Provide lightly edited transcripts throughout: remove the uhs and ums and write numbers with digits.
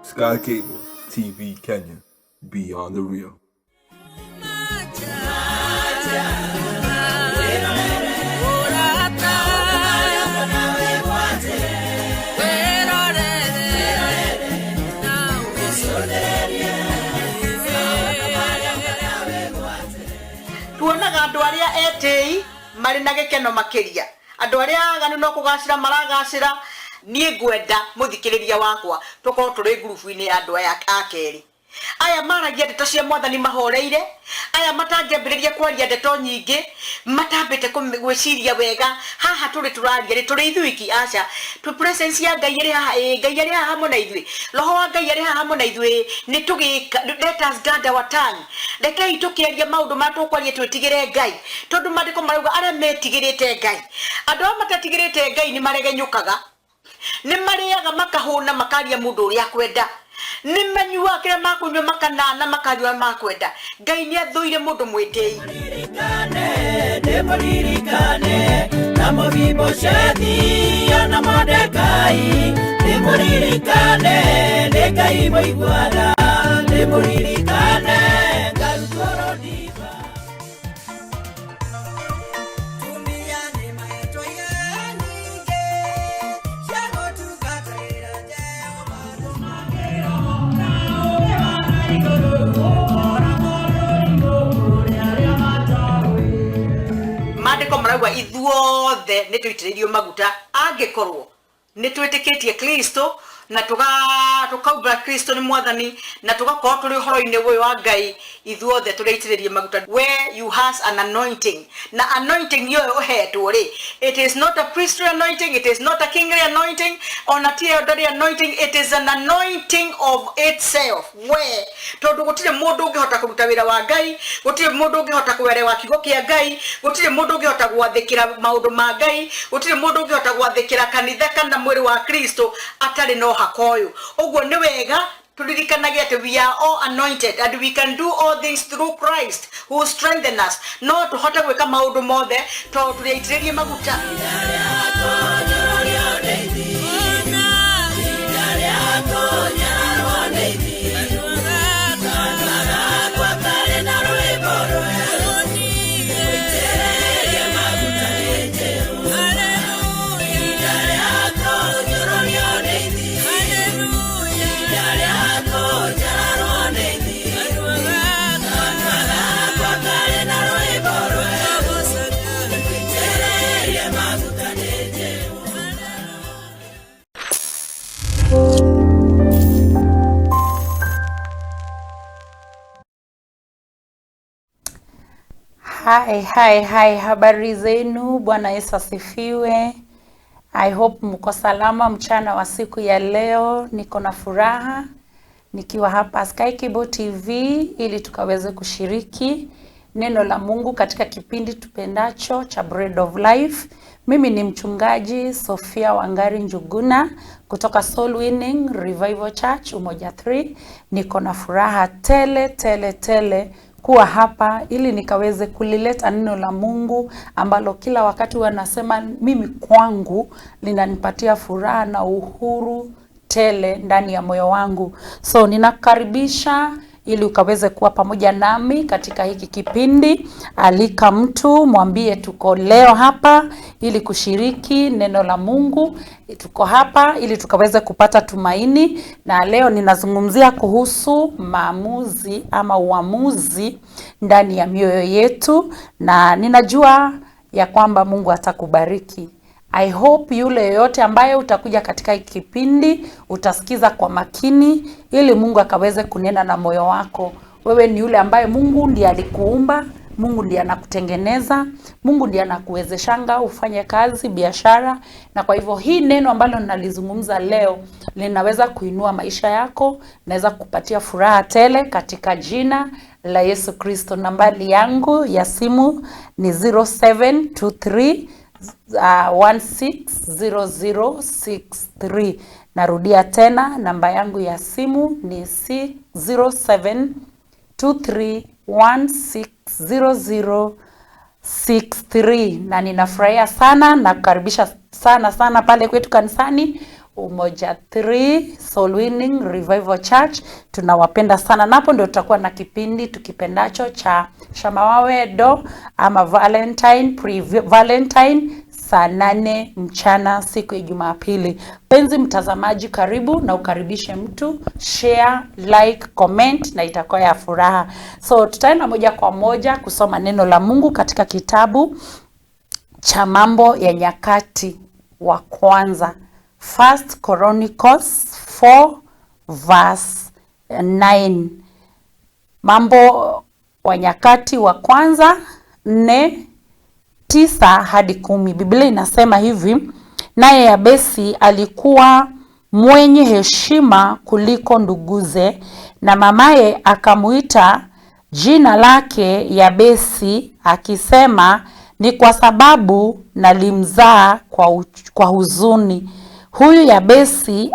Sky Cable TV Kenya, beyond the real. Tuonaga andũ arĩa etĩi marĩ na gĩkeno makĩria, andũ arĩa aganu no kũgacĩra maragacĩra. Niĩ ngwenda mũthikĩrĩria wakwa tũkorwo tũrĩ ngurubu-inĩ ya andũ aya a kerĩ, aya maragia ndeto cia mwathani mahoreire, aya matangĩambĩrĩria kwaria ndeto nyingĩ matambĩte gwĩciria wega. Haha tũrĩ tũraria rĩ, tũrĩ ithuiki? Aca, tũ presence ya Ngai ĩrĩ haha. Ĩ Ngai arĩ haha hamwe na ithuĩ, roho wa Ngai arĩ haha hamwe na ithuĩ. Nĩ tũgĩka, let us guard our tongue. Rekei tũkĩaria maũndũ marĩa tũkwaria twĩtigĩre Ngai, tondũ maandĩko marauga arĩa metigĩrĩte Ngai. Andũ arĩa matetigĩrĩte Ngai nĩ maregenyũkaga, nĩ marĩaga makahũna, makaria mũndũ ũrĩa akwenda, nĩ manyuaga kĩrĩa makũnyua makanana, makaria ũrĩa makwenda. Ngai nĩ athũire mũndũ mwĩtĩi. Ndĩmũririkane na Mefiboshethi ona Mordekai, ndĩmũririkane nĩ Ngai mũiguana, ndĩmũririkane ngarutwo rũdiba. Tumia nĩ mahetwo nyingĩ cia gũtungatĩra Jehova. Maandĩko marauga ithuothe nĩ tũitĩrĩirio maguta angĩkorwo nĩ twĩtĩkĩtie Kristo na tũkaumbũra Kristo nĩ mwathani na tũgakorwo tũrĩ ũhoro-inĩ ũyũ wa Ngai. Ithuothe tũrĩitĩrĩrie maguta. Where you has an anointing, na anointing ĩyo ũhetwo rĩ, it is not a priestly anointing, it is not a kingly anointing, ona ti elderly anointing, it is an anointing of itself. We tondũ gũtirĩ mũndũ ũngĩhota kũruta wĩra wa Ngai, gũtirĩ mũndũ ũngĩhota kũerewa kiugo kĩa Ngai, gũtirĩ mũndũ ũngĩhota gwathĩkĩra maũndũ ma Ngai, gũtirĩ mũndũ ũngĩhota gwathĩkĩra kanitha kana mwĩrĩ wa Kristo atarĩ na ũhaka ũyũ. Ũguo nĩ wega turirikanage atĩ we are all anointed and we can do all things through Christ who strengthen us. No tũhote gwĩka maũndũ mothe tondũ tũrĩ aitĩrĩrie maguta. Hi, hi, hi, habari zenu. Bwana Yesu asifiwe. I hope mko salama mchana wa siku ya leo. Niko na furaha nikiwa hapa Sky Cable TV ili tukaweze kushiriki neno la Mungu katika kipindi tupendacho cha Bread of Life. Mimi ni mchungaji Sofia Wangari Njuguna kutoka Soul Winning Revival Church Umoja 3. Niko na furaha tele tele tele kuwa hapa ili nikaweze kulileta neno la Mungu ambalo kila wakati huwa nasema mimi kwangu linanipatia furaha na uhuru tele ndani ya moyo wangu. So ninakukaribisha ili ukaweze kuwa pamoja nami katika hiki kipindi. Alika mtu, mwambie tuko leo hapa ili kushiriki neno la Mungu. Tuko hapa ili tukaweze kupata tumaini, na leo ninazungumzia kuhusu maamuzi ama uamuzi ndani ya mioyo yetu, na ninajua ya kwamba Mungu atakubariki. I hope yule yoyote ambaye utakuja katika hiki kipindi utasikiza kwa makini ili Mungu akaweze kunena na moyo wako. Wewe ni yule ambaye Mungu ndiye alikuumba, Mungu ndiye anakutengeneza, Mungu ndiye anakuwezeshanga ufanye kazi, biashara. Na kwa hivyo hii neno ambalo ninalizungumza leo linaweza kuinua maisha yako, naweza kukupatia furaha tele katika jina la Yesu Kristo. Nambari yangu ya simu ni 0723 160063. Narudia tena, namba yangu ya simu ni 0723160063, na ninafurahia sana na kukaribisha sana sana pale kwetu kanisani Umoja 3 Soul Winning Revival Church. Tunawapenda sana, napo ndio tutakuwa na kipindi tukipendacho cha Shamawawe Do ama Valentine, pre Valentine, saa 8 mchana siku ya Jumapili. Mpenzi mtazamaji, karibu na ukaribishe mtu, share, like, comment na itakuwa ya furaha. So tutaenda moja kwa moja kusoma neno la Mungu katika kitabu cha Mambo ya Nyakati wa Kwanza, First Chronicles 4 verse 9. Mambo wa Nyakati wa Kwanza 4:9 hadi 10. Biblia inasema hivi: naye Yabesi alikuwa mwenye heshima kuliko nduguze, na mamaye akamuita jina lake Yabesi, akisema, ni kwa sababu nalimzaa kwa huzuni. Huyu Yabesi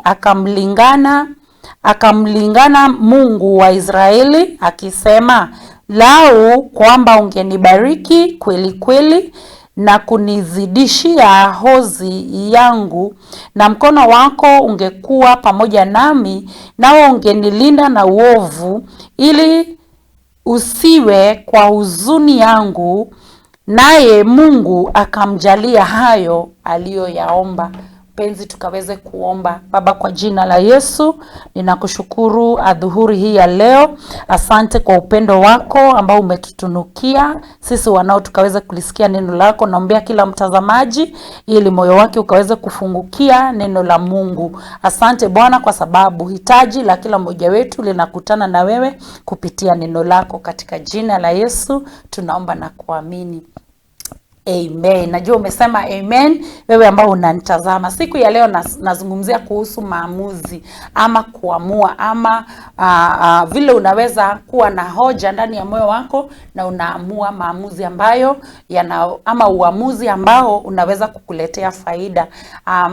akamlingana Mungu wa Israeli, akisema, lau kwamba ungenibariki kweli kweli na kunizidishia hozi yangu, na mkono wako ungekuwa pamoja nami, nawe ungenilinda na uovu, ili usiwe kwa huzuni yangu. Naye Mungu akamjalia hayo aliyoyaomba. Penzi, tukaweze kuomba. Baba, kwa jina la Yesu ninakushukuru adhuhuri hii ya leo. Asante kwa upendo wako ambao umetutunukia sisi wanao tukaweze kulisikia neno lako. Naombea kila mtazamaji ili moyo wake ukaweze kufungukia neno la Mungu. Asante Bwana kwa sababu hitaji la kila mmoja wetu linakutana na wewe kupitia neno lako. Katika jina la Yesu tunaomba na kuamini. Amen. Najua umesema amen, wewe ambao unanitazama. Siku ya leo nazungumzia kuhusu maamuzi ama kuamua ama vile unaweza kuwa na hoja ndani ya moyo wako na unaamua maamuzi ambayo yana, ama uamuzi ambao unaweza kukuletea faida.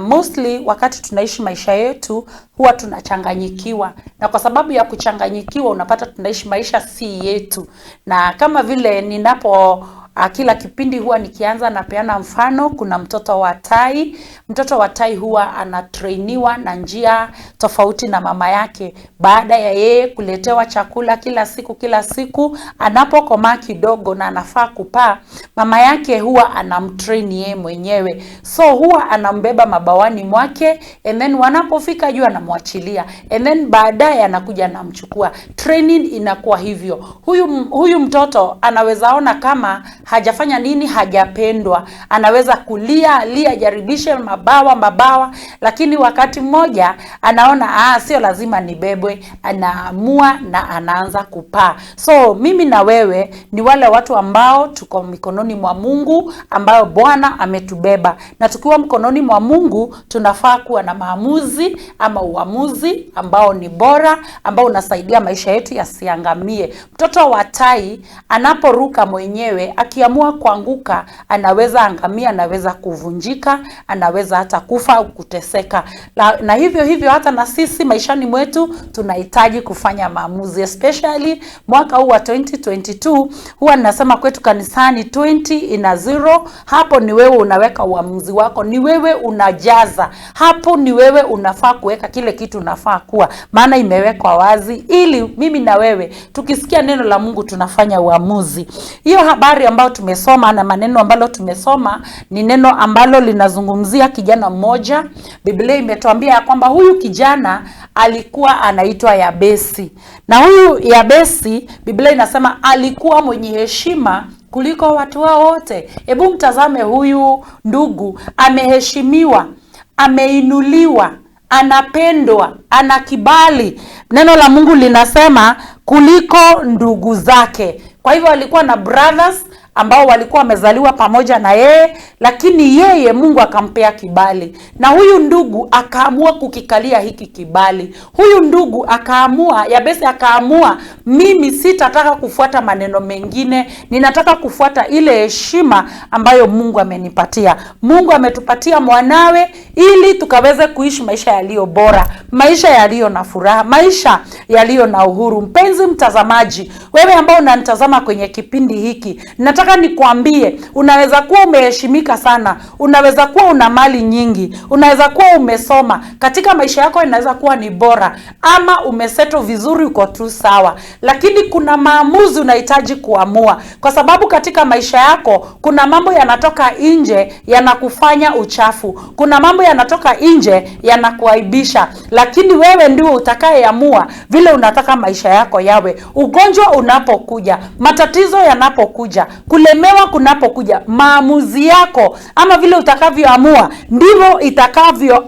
Mostly wakati tunaishi maisha yetu huwa tunachanganyikiwa, na kwa sababu ya kuchanganyikiwa unapata tunaishi maisha si yetu. Na kama vile ninapo kila kipindi huwa nikianza napeana mfano, kuna mtoto wa tai. Mtoto wa tai huwa anatrainiwa na njia tofauti na mama yake. Baada ya yeye kuletewa chakula kila siku kila siku, anapokomaa kidogo na anafaa kupaa, mama yake huwa anamtrain yeye mwenyewe. So huwa anambeba mabawani mwake, and then wanapofika juu anamwachilia, and then baadaye anakuja anamchukua. Training inakuwa hivyo. Huyu mtoto anaweza ona kama hajafanya nini, hajapendwa, anaweza kulia lia, jaribishe mabawa, lakini wakati mmoja anaona sio lazima nibebwe, anaamua na anaanza kupaa. So mimi na wewe ni wale watu ambao tuko mikononi mwa Mungu, ambao Bwana ametubeba, na tukiwa mkononi mwa Mungu tunafaa kuwa na maamuzi ama uamuzi ambao ni bora, ambao unasaidia maisha yetu yasiangamie. Mtoto wa tai anaporuka mwenyewe, akiamua kuanguka anaweza angamia, anaweza kuvunjika, anaweza hata kufa au kuteseka. Na hivyo hivyo hata na sisi maishani mwetu tunahitaji kufanya maamuzi, especially mwaka huu wa 2022. Huwa ninasema kwetu kanisani 20 ina 0. Hapo ni wewe unaweka uamuzi wako, ni wewe unajaza hapo, ni wewe unafaa kuweka kile kitu unafaa kuwa, maana imewekwa wazi ili mimi na wewe tukisikia neno la Mungu tunafanya uamuzi. Hiyo habari ambayo tumesoma na maneno ambalo tumesoma ni neno ambalo linazungumzia kijana mmoja. Biblia imetuambia kwamba huyu kijana alikuwa anaitwa Yabesi, na huyu Yabesi Biblia inasema alikuwa mwenye heshima kuliko watu wao wote. Hebu mtazame huyu ndugu, ameheshimiwa, ameinuliwa, anapendwa, ana kibali. Neno la Mungu linasema kuliko ndugu zake. Kwa hivyo alikuwa na brothers ambao walikuwa wamezaliwa pamoja na yeye, lakini yeye Mungu akampea kibali, na huyu ndugu akaamua kukikalia hiki kibali. Huyu ndugu akaamua, Yabesi akaamua, mimi sitataka kufuata maneno mengine, ninataka kufuata ile heshima ambayo Mungu amenipatia. Mungu ametupatia mwanawe ili tukaweze kuishi maisha yaliyo bora, maisha yaliyo na furaha, maisha yaliyo na uhuru. Mpenzi mtazamaji, wewe ambao unanitazama kwenye kipindi hiki, nataka nikwambie, unaweza kuwa umeheshimika sana, unaweza kuwa una mali nyingi, unaweza kuwa umesoma, katika maisha yako inaweza kuwa ni bora, ama umeseto vizuri, uko tu sawa, lakini kuna maamuzi unahitaji kuamua, kwa sababu katika maisha yako kuna mambo yanatoka nje yanakufanya uchafu, kuna mambo yanatoka nje yanakuaibisha, lakini wewe ndio utakayeamua vile unataka maisha yako yawe. Ugonjwa unapokuja, matatizo yanapokuja, kulemewa kunapokuja, maamuzi yako ama vile utakavyoamua ndivyo itakavyo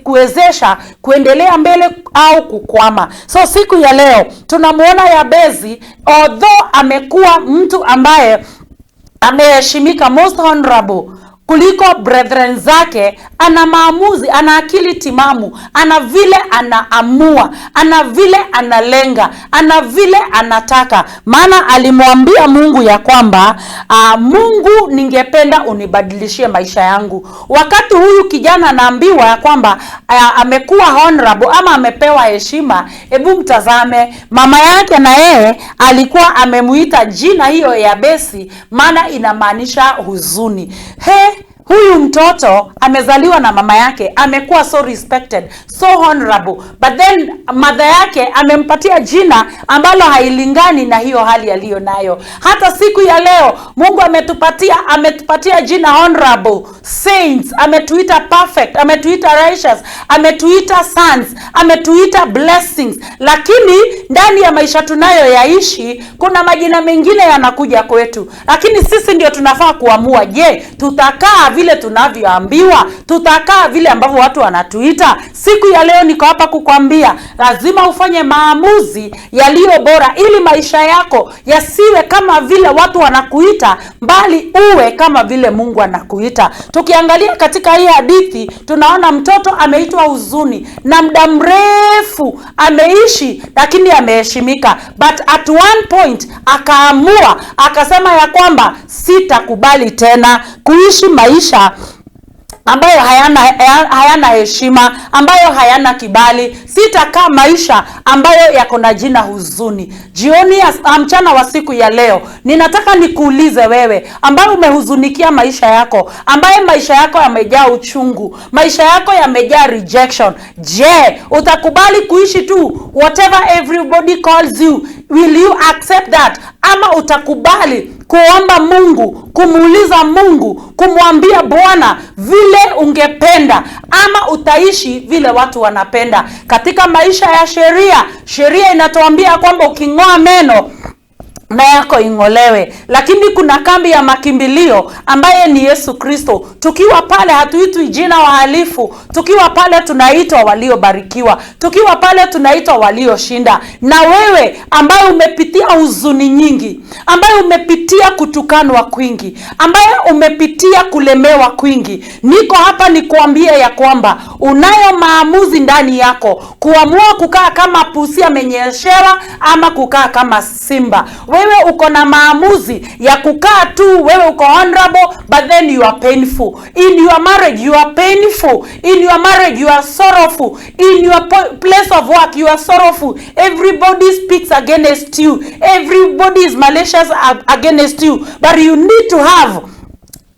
kuwezesha kuendelea mbele au kukwama. So siku ya leo tunamuona Yabezi, although amekuwa mtu ambaye ameheshimika, most honorable kuliko brethren zake, ana maamuzi, ana akili timamu, ana vile anaamua, ana vile analenga, ana vile anataka. Maana alimwambia Mungu ya kwamba Mungu, ningependa unibadilishie maisha yangu. Wakati huyu kijana anaambiwa ya kwamba amekuwa honorable ama amepewa heshima, hebu mtazame mama yake na yeye alikuwa amemuita jina hiyo Yabesi, maana inamaanisha huzuni. He, huyu mtoto amezaliwa na mama yake, amekuwa so respected, so honorable, but then mother yake amempatia jina ambalo hailingani na hiyo hali aliyo nayo. Hata siku ya leo Mungu ametupatia jina honorable, saints, ametuita perfect, ametuita righteous, ametuita sons, ametuita blessings, lakini ndani ya maisha tunayoyaishi kuna majina mengine yanakuja kwetu, lakini sisi ndio tunafaa kuamua, je, tutakaa vile tunavyoambiwa? Tutakaa vile ambavyo watu wanatuita? Siku ya leo niko hapa kukwambia lazima ufanye maamuzi yaliyo bora, ili maisha yako yasiwe kama vile watu wanakuita, bali uwe kama vile Mungu anakuita. Tukiangalia katika hii hadithi, tunaona mtoto ameitwa huzuni na muda mrefu ameishi, lakini ameheshimika, but at one point akaamua akasema ya kwamba sitakubali tena kuishi maisha ambayo hayana heshima, ambayo hayana kibali. Sitakaa maisha ambayo yako na jina huzuni. Jioni ya mchana wa siku ya leo, ninataka nikuulize wewe ambaye umehuzunikia maisha yako, ambaye maisha yako yamejaa uchungu, maisha yako yamejaa rejection. Je, utakubali kuishi tu whatever everybody calls you? Will you accept that? Ama utakubali kuomba Mungu, kumuuliza Mungu, kumwambia Bwana vile ungependa, ama utaishi vile watu wanapenda? Katika maisha ya sheria, sheria inatuambia kwamba uking'oa meno na yako ing'olewe, lakini kuna kambi ya makimbilio ambaye ni Yesu Kristo. Tukiwa pale hatuitwi jina wahalifu, tukiwa pale tunaitwa waliobarikiwa, tukiwa pale tunaitwa walioshinda. Na wewe ambaye umepitia huzuni nyingi, ambaye umepitia kutukanwa kwingi, ambaye umepitia kulemewa kwingi, niko hapa nikuambie ya kwamba unayo maamuzi ndani yako kuamua kukaa kama pusi amenyeshewa ama kukaa kama simba. Wewe uko na maamuzi ya kukaa tu, wewe uko honorable but then you are painful. In your marriage you are painful. In your marriage you are sorrowful. In your place of work you are sorrowful. Everybody speaks against you. Everybody is malicious against you. But you need to have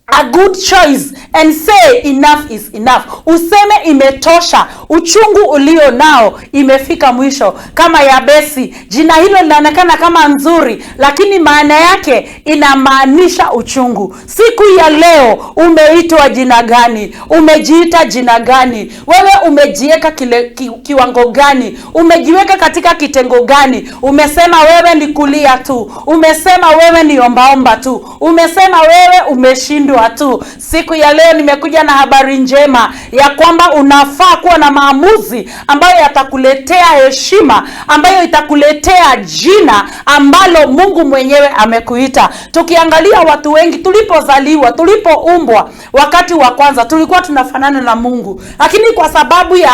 a good choice and say enough is enough. Useme imetosha, uchungu ulio nao imefika mwisho. Kama Yabesi, jina hilo linaonekana kama nzuri, lakini maana yake inamaanisha uchungu. Siku ya leo umeitwa jina gani? Umejiita jina gani? Wewe umejiweka kiwango gani? Umejiweka katika kitengo gani? Umesema wewe ni kulia tu, umesema wewe ni ombaomba tu, umesema wewe umeshindwa. kunywa tu. Siku ya leo nimekuja na habari njema ya kwamba unafaa kuwa na maamuzi ambayo yatakuletea heshima, ambayo itakuletea jina ambalo Mungu mwenyewe amekuita. Tukiangalia watu wengi tulipozaliwa, tulipoumbwa, wakati wa kwanza tulikuwa tunafanana na Mungu, lakini kwa sababu ya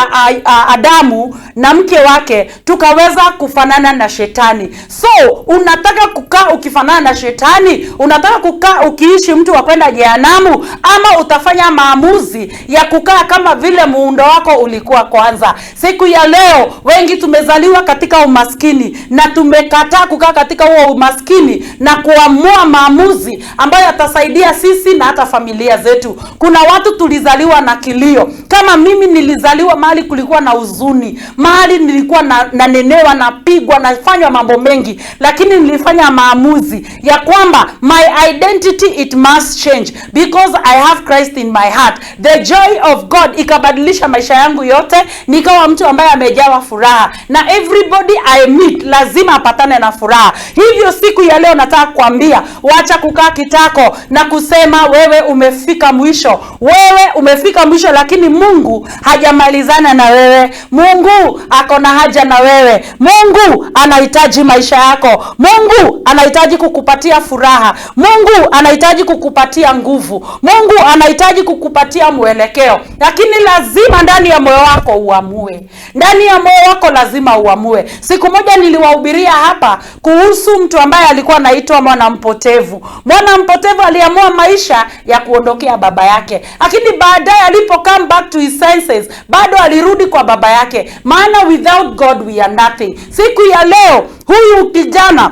Adamu na mke wake tukaweza kufanana na shetani. So unataka kukaa ukifanana na shetani? Unataka kukaa ukiishi mtu wa kwenda jehanamu, ama utafanya maamuzi ya kukaa kama vile muundo wako ulikuwa kwanza? Siku ya leo wengi tumezaliwa katika umaskini na tumekataa kukaa katika huo umaskini na kuamua maamuzi ambayo yatasaidia sisi na hata familia zetu. Kuna watu tulizaliwa na kilio. Kama mimi nilizaliwa mahali kulikuwa na huzuni, mahali nilikuwa nanenewa, napigwa, nafanywa mambo mengi, lakini nilifanya maamuzi ya kwamba my identity, it must change because I have Christ in my heart. The joy of God ikabadilisha maisha yangu yote, nikawa mtu ambaye amejawa furaha, na everybody I meet lazima apatane na furaha. Hivyo siku ya leo nataka kuambia, wacha kukaa kitako na kusema wewe umefika mwisho. Wewe umefika mwisho, lakini Mungu hajamalizana na wewe. Mungu ako na haja na wewe. Mungu anahitaji maisha yako. Mungu anahitaji kukupatia furaha. Mungu anahitaji kukupatia nguvu. Mungu anahitaji kukupatia mwelekeo, lakini lazima ndani ya moyo wako uamue. Ndani ya moyo wako lazima uamue. Siku moja niliwahubiria hapa kuhusu mtu ambaye alikuwa anaitwa mwana mpotevu. Mwana mpotevu aliamua maisha ya kuondokea baba yake, lakini baadaye alipo come back to his senses, bado alirudi kwa baba yake, maana without God we are nothing. Siku ya leo huyu kijana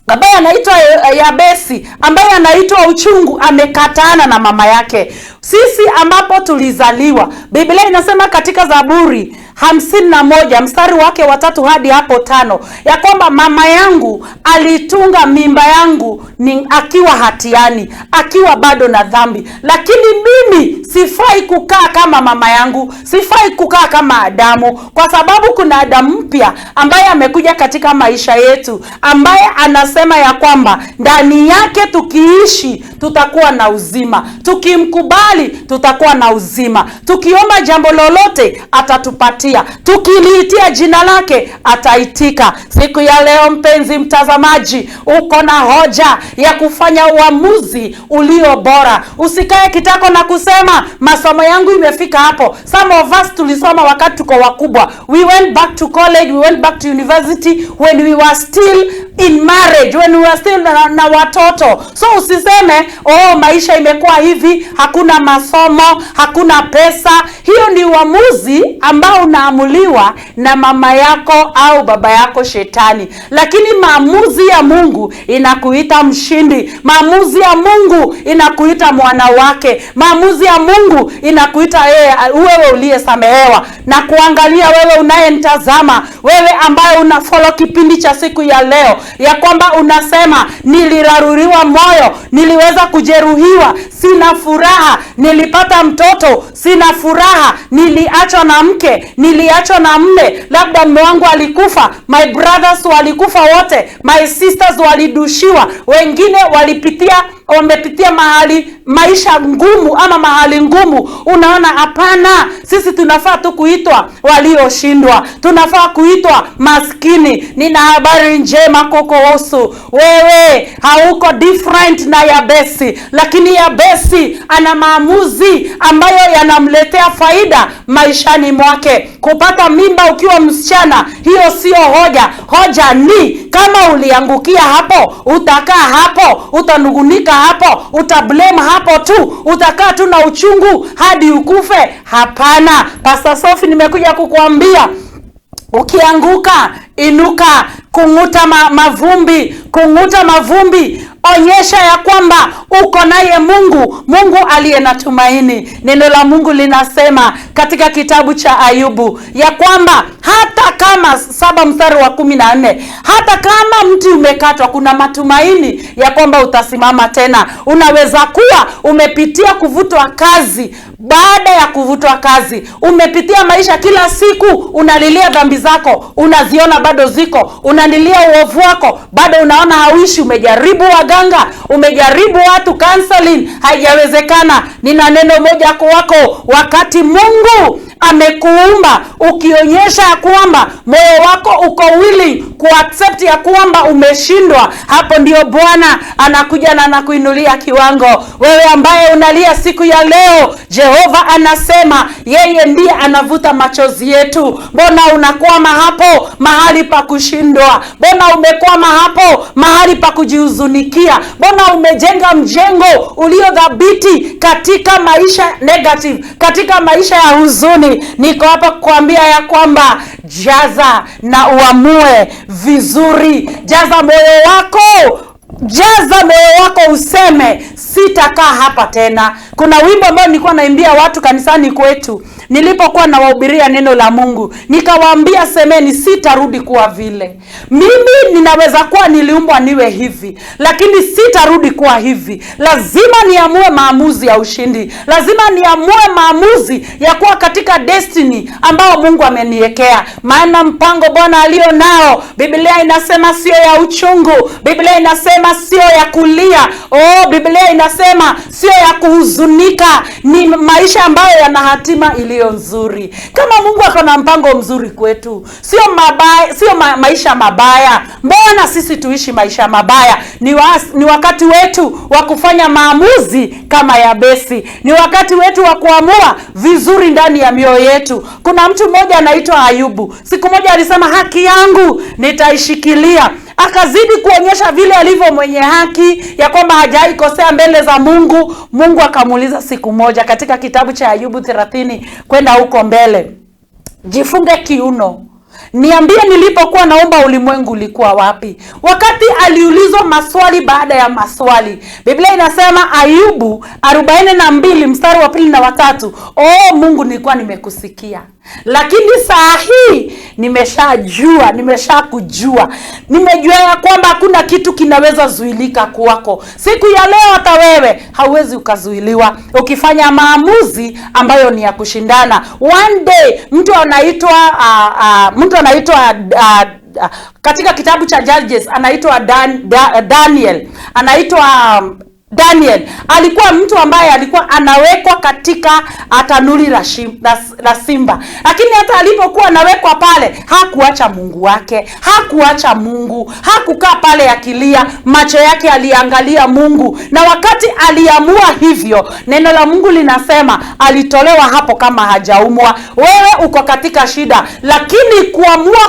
ambaye anaitwa Yabesi, ambaye anaitwa uchungu, amekatana na mama yake. Sisi ambapo tulizaliwa, Biblia inasema katika Zaburi 51 mstari wake wa 3 hadi hapo 5 ya kwamba mama yangu alitunga mimba yangu ni akiwa hatiani, akiwa bado na dhambi, lakini mimi sifai kukaa kama mama yangu, sifai kukaa kama Adamu, kwa sababu kuna Adamu mpya ambaye amekuja katika maisha yetu, ambaye anasema ya kwamba ndani yake tukiishi tutakuwa na uzima, tukimkubali tutakuwa na uzima, tukiomba jambo lolote atatupatia, tukiliitia jina lake ataitika. Siku ya leo, mpenzi mtazamaji, uko na hoja ya kufanya uamuzi ulio bora. Usikae kitako na kusema masomo yangu imefika hapo. Some of us tulisoma wakati tuko wakubwa. We went back to college, we went back to university when we were still in marriage, when we were still na watoto. So usiseme, "Oh, maisha imekuwa hivi, hakuna masomo, hakuna pesa." Hiyo ni uamuzi ambao unaamuliwa na mama yako au baba yako shetani, lakini maamuzi ya Mungu inakuita mshindi. Maamuzi ya Mungu inakuita mwana wake. Maamuzi ya Mungu inakuita yeye, wewe uliyesamehewa, na kuangalia wewe unayenitazama, wewe ambaye unafollow kipindi cha siku ya leo, ya kwamba unasema, "Niliraruriwa moyo, niliweza kujeruhiwa, sina furaha, nilipata mtoto, sina furaha, niliachwa na mke, niliachwa na mme, labda mme wangu alikufa, my brothers walikufa wote, my sisters walidushiwa, wengine wamepitia mahali maisha ngumu ama mahali ngumu." Unaona, hapana, sisi tunafaa tu kuitwa walioshindwa, tunafaa kuitwa maskini. Nina habari njema kukuhusu wewe, hauko different na Yabesi, lakini Yabesi ana maamuzi ambayo yanamletea faida maishani mwake. Kupata mimba ukiwa msichana, hiyo sio hoja. Hoja ni kama uliangukia hapo, utakaa hapo, utanugunika hapo, utablame hapo tu, utakaa tu na uchungu hadi ukufe? Hapana. Pastor Sophie, nimekuja kukuambia, ukianguka inuka, kung'uta mavumbi, kung'uta mavumbi, onyesha ya kwamba uko naye Mungu, Mungu aliye na tumaini. Neno la Mungu linasema katika kitabu cha Ayubu ya kwamba hata kama 7 mstari wa 14, hata kama mti umekatwa, kuna matumaini ya kwamba utasimama tena. Unaweza kuwa umepitia kuvutwa kazi, baada ya kuvutwa kazi umepitia maisha kila siku unalilia dhambi zako, unaziona bado ziko, unalilia uovu wako, bado unaona hauishi. Umejaribu waganga, umejaribu watu counseling, haijawezekana. Nina neno moja kwako, wakati Mungu amekuumba ukionyesha ya kwamba moyo wako uko willing kuaccept ya kwamba umeshindwa, hapo ndio Bwana anakuja na anakuinulia kiwango. Wewe ambaye unalia siku ya leo, Jehova anasema yeye ndiye anavuta machozi yetu. Mbona unakwama hapo mahali pa kushindwa? Mbona umekwama hapo mahali pa kujihuzunikia? Mbona umejenga mjengo uliodhabiti katika maisha negative, katika maisha ya huzuni? Niko hapa kukuambia ya kwamba jaza na uamue vizuri, jaza moyo wako, jaza moyo wako useme sitakaa hapa tena. Kuna wimbo ambao nilikuwa naimbia watu kanisani kwetu nilipokuwa nawahubiria neno la Mungu, nikawaambia semeni, sitarudi kuwa vile. Mimi ninaweza kuwa niliumbwa niwe hivi, lakini sitarudi kuwa hivi. Lazima niamue maamuzi ya ushindi, lazima niamue maamuzi ya kuwa katika destiny ambao Mungu ameniwekea, maana mpango Bwana alio nao, Biblia inasema sio ya uchungu, Biblia inasema sio ya kulia, oh, Biblia inasema sio ya kuhuzunika, ni maisha ambayo yana hatima iliyo nzuri. Kama Mungu ako na mpango mzuri kwetu, sio mabaya, sio maisha mabaya, mbona sisi tuishi maisha mabaya? Ni wakati wetu wa kufanya maamuzi kama Yabesi, ni wakati wetu wa kuamua vizuri ndani ya mioyo yetu. Kuna mtu mmoja anaitwa Ayubu, siku moja alisema haki yangu nitaishikilia. Akazidi kuonyesha vile alivyo mwenye haki, ya kwamba hajawahi kosea mbele za Mungu. Mungu akamuuliza siku moja katika kitabu cha Ayubu 30 kwenda huko mbele, jifunge kiuno, niambie nilipokuwa naomba ulimwengu ulikuwa wapi? Wakati aliulizwa maswali baada ya maswali, Biblia inasema Ayubu 42 mstari wa pili na watatu, oh Mungu, nilikuwa nimekusikia, lakini saa hii nimeshajua, nimeshakujua, nimejua ya kwamba hakuna kitu kinaweza zuilika kwako. Siku ya leo hata wewe hauwezi ukazuiliwa ukifanya maamuzi ambayo ni ya kushindana. One day mtu anaitwa katika kitabu cha Judges anaitwa Daniel, anaitwa Daniel alikuwa mtu ambaye alikuwa anawekwa katika tanuri la simba, lakini hata alipokuwa anawekwa pale hakuacha Mungu wake, hakuacha Mungu, hakukaa pale akilia, macho yake aliangalia Mungu. Na wakati aliamua hivyo, neno la Mungu linasema alitolewa hapo kama hajaumwa. Wewe uko katika shida, lakini kuamua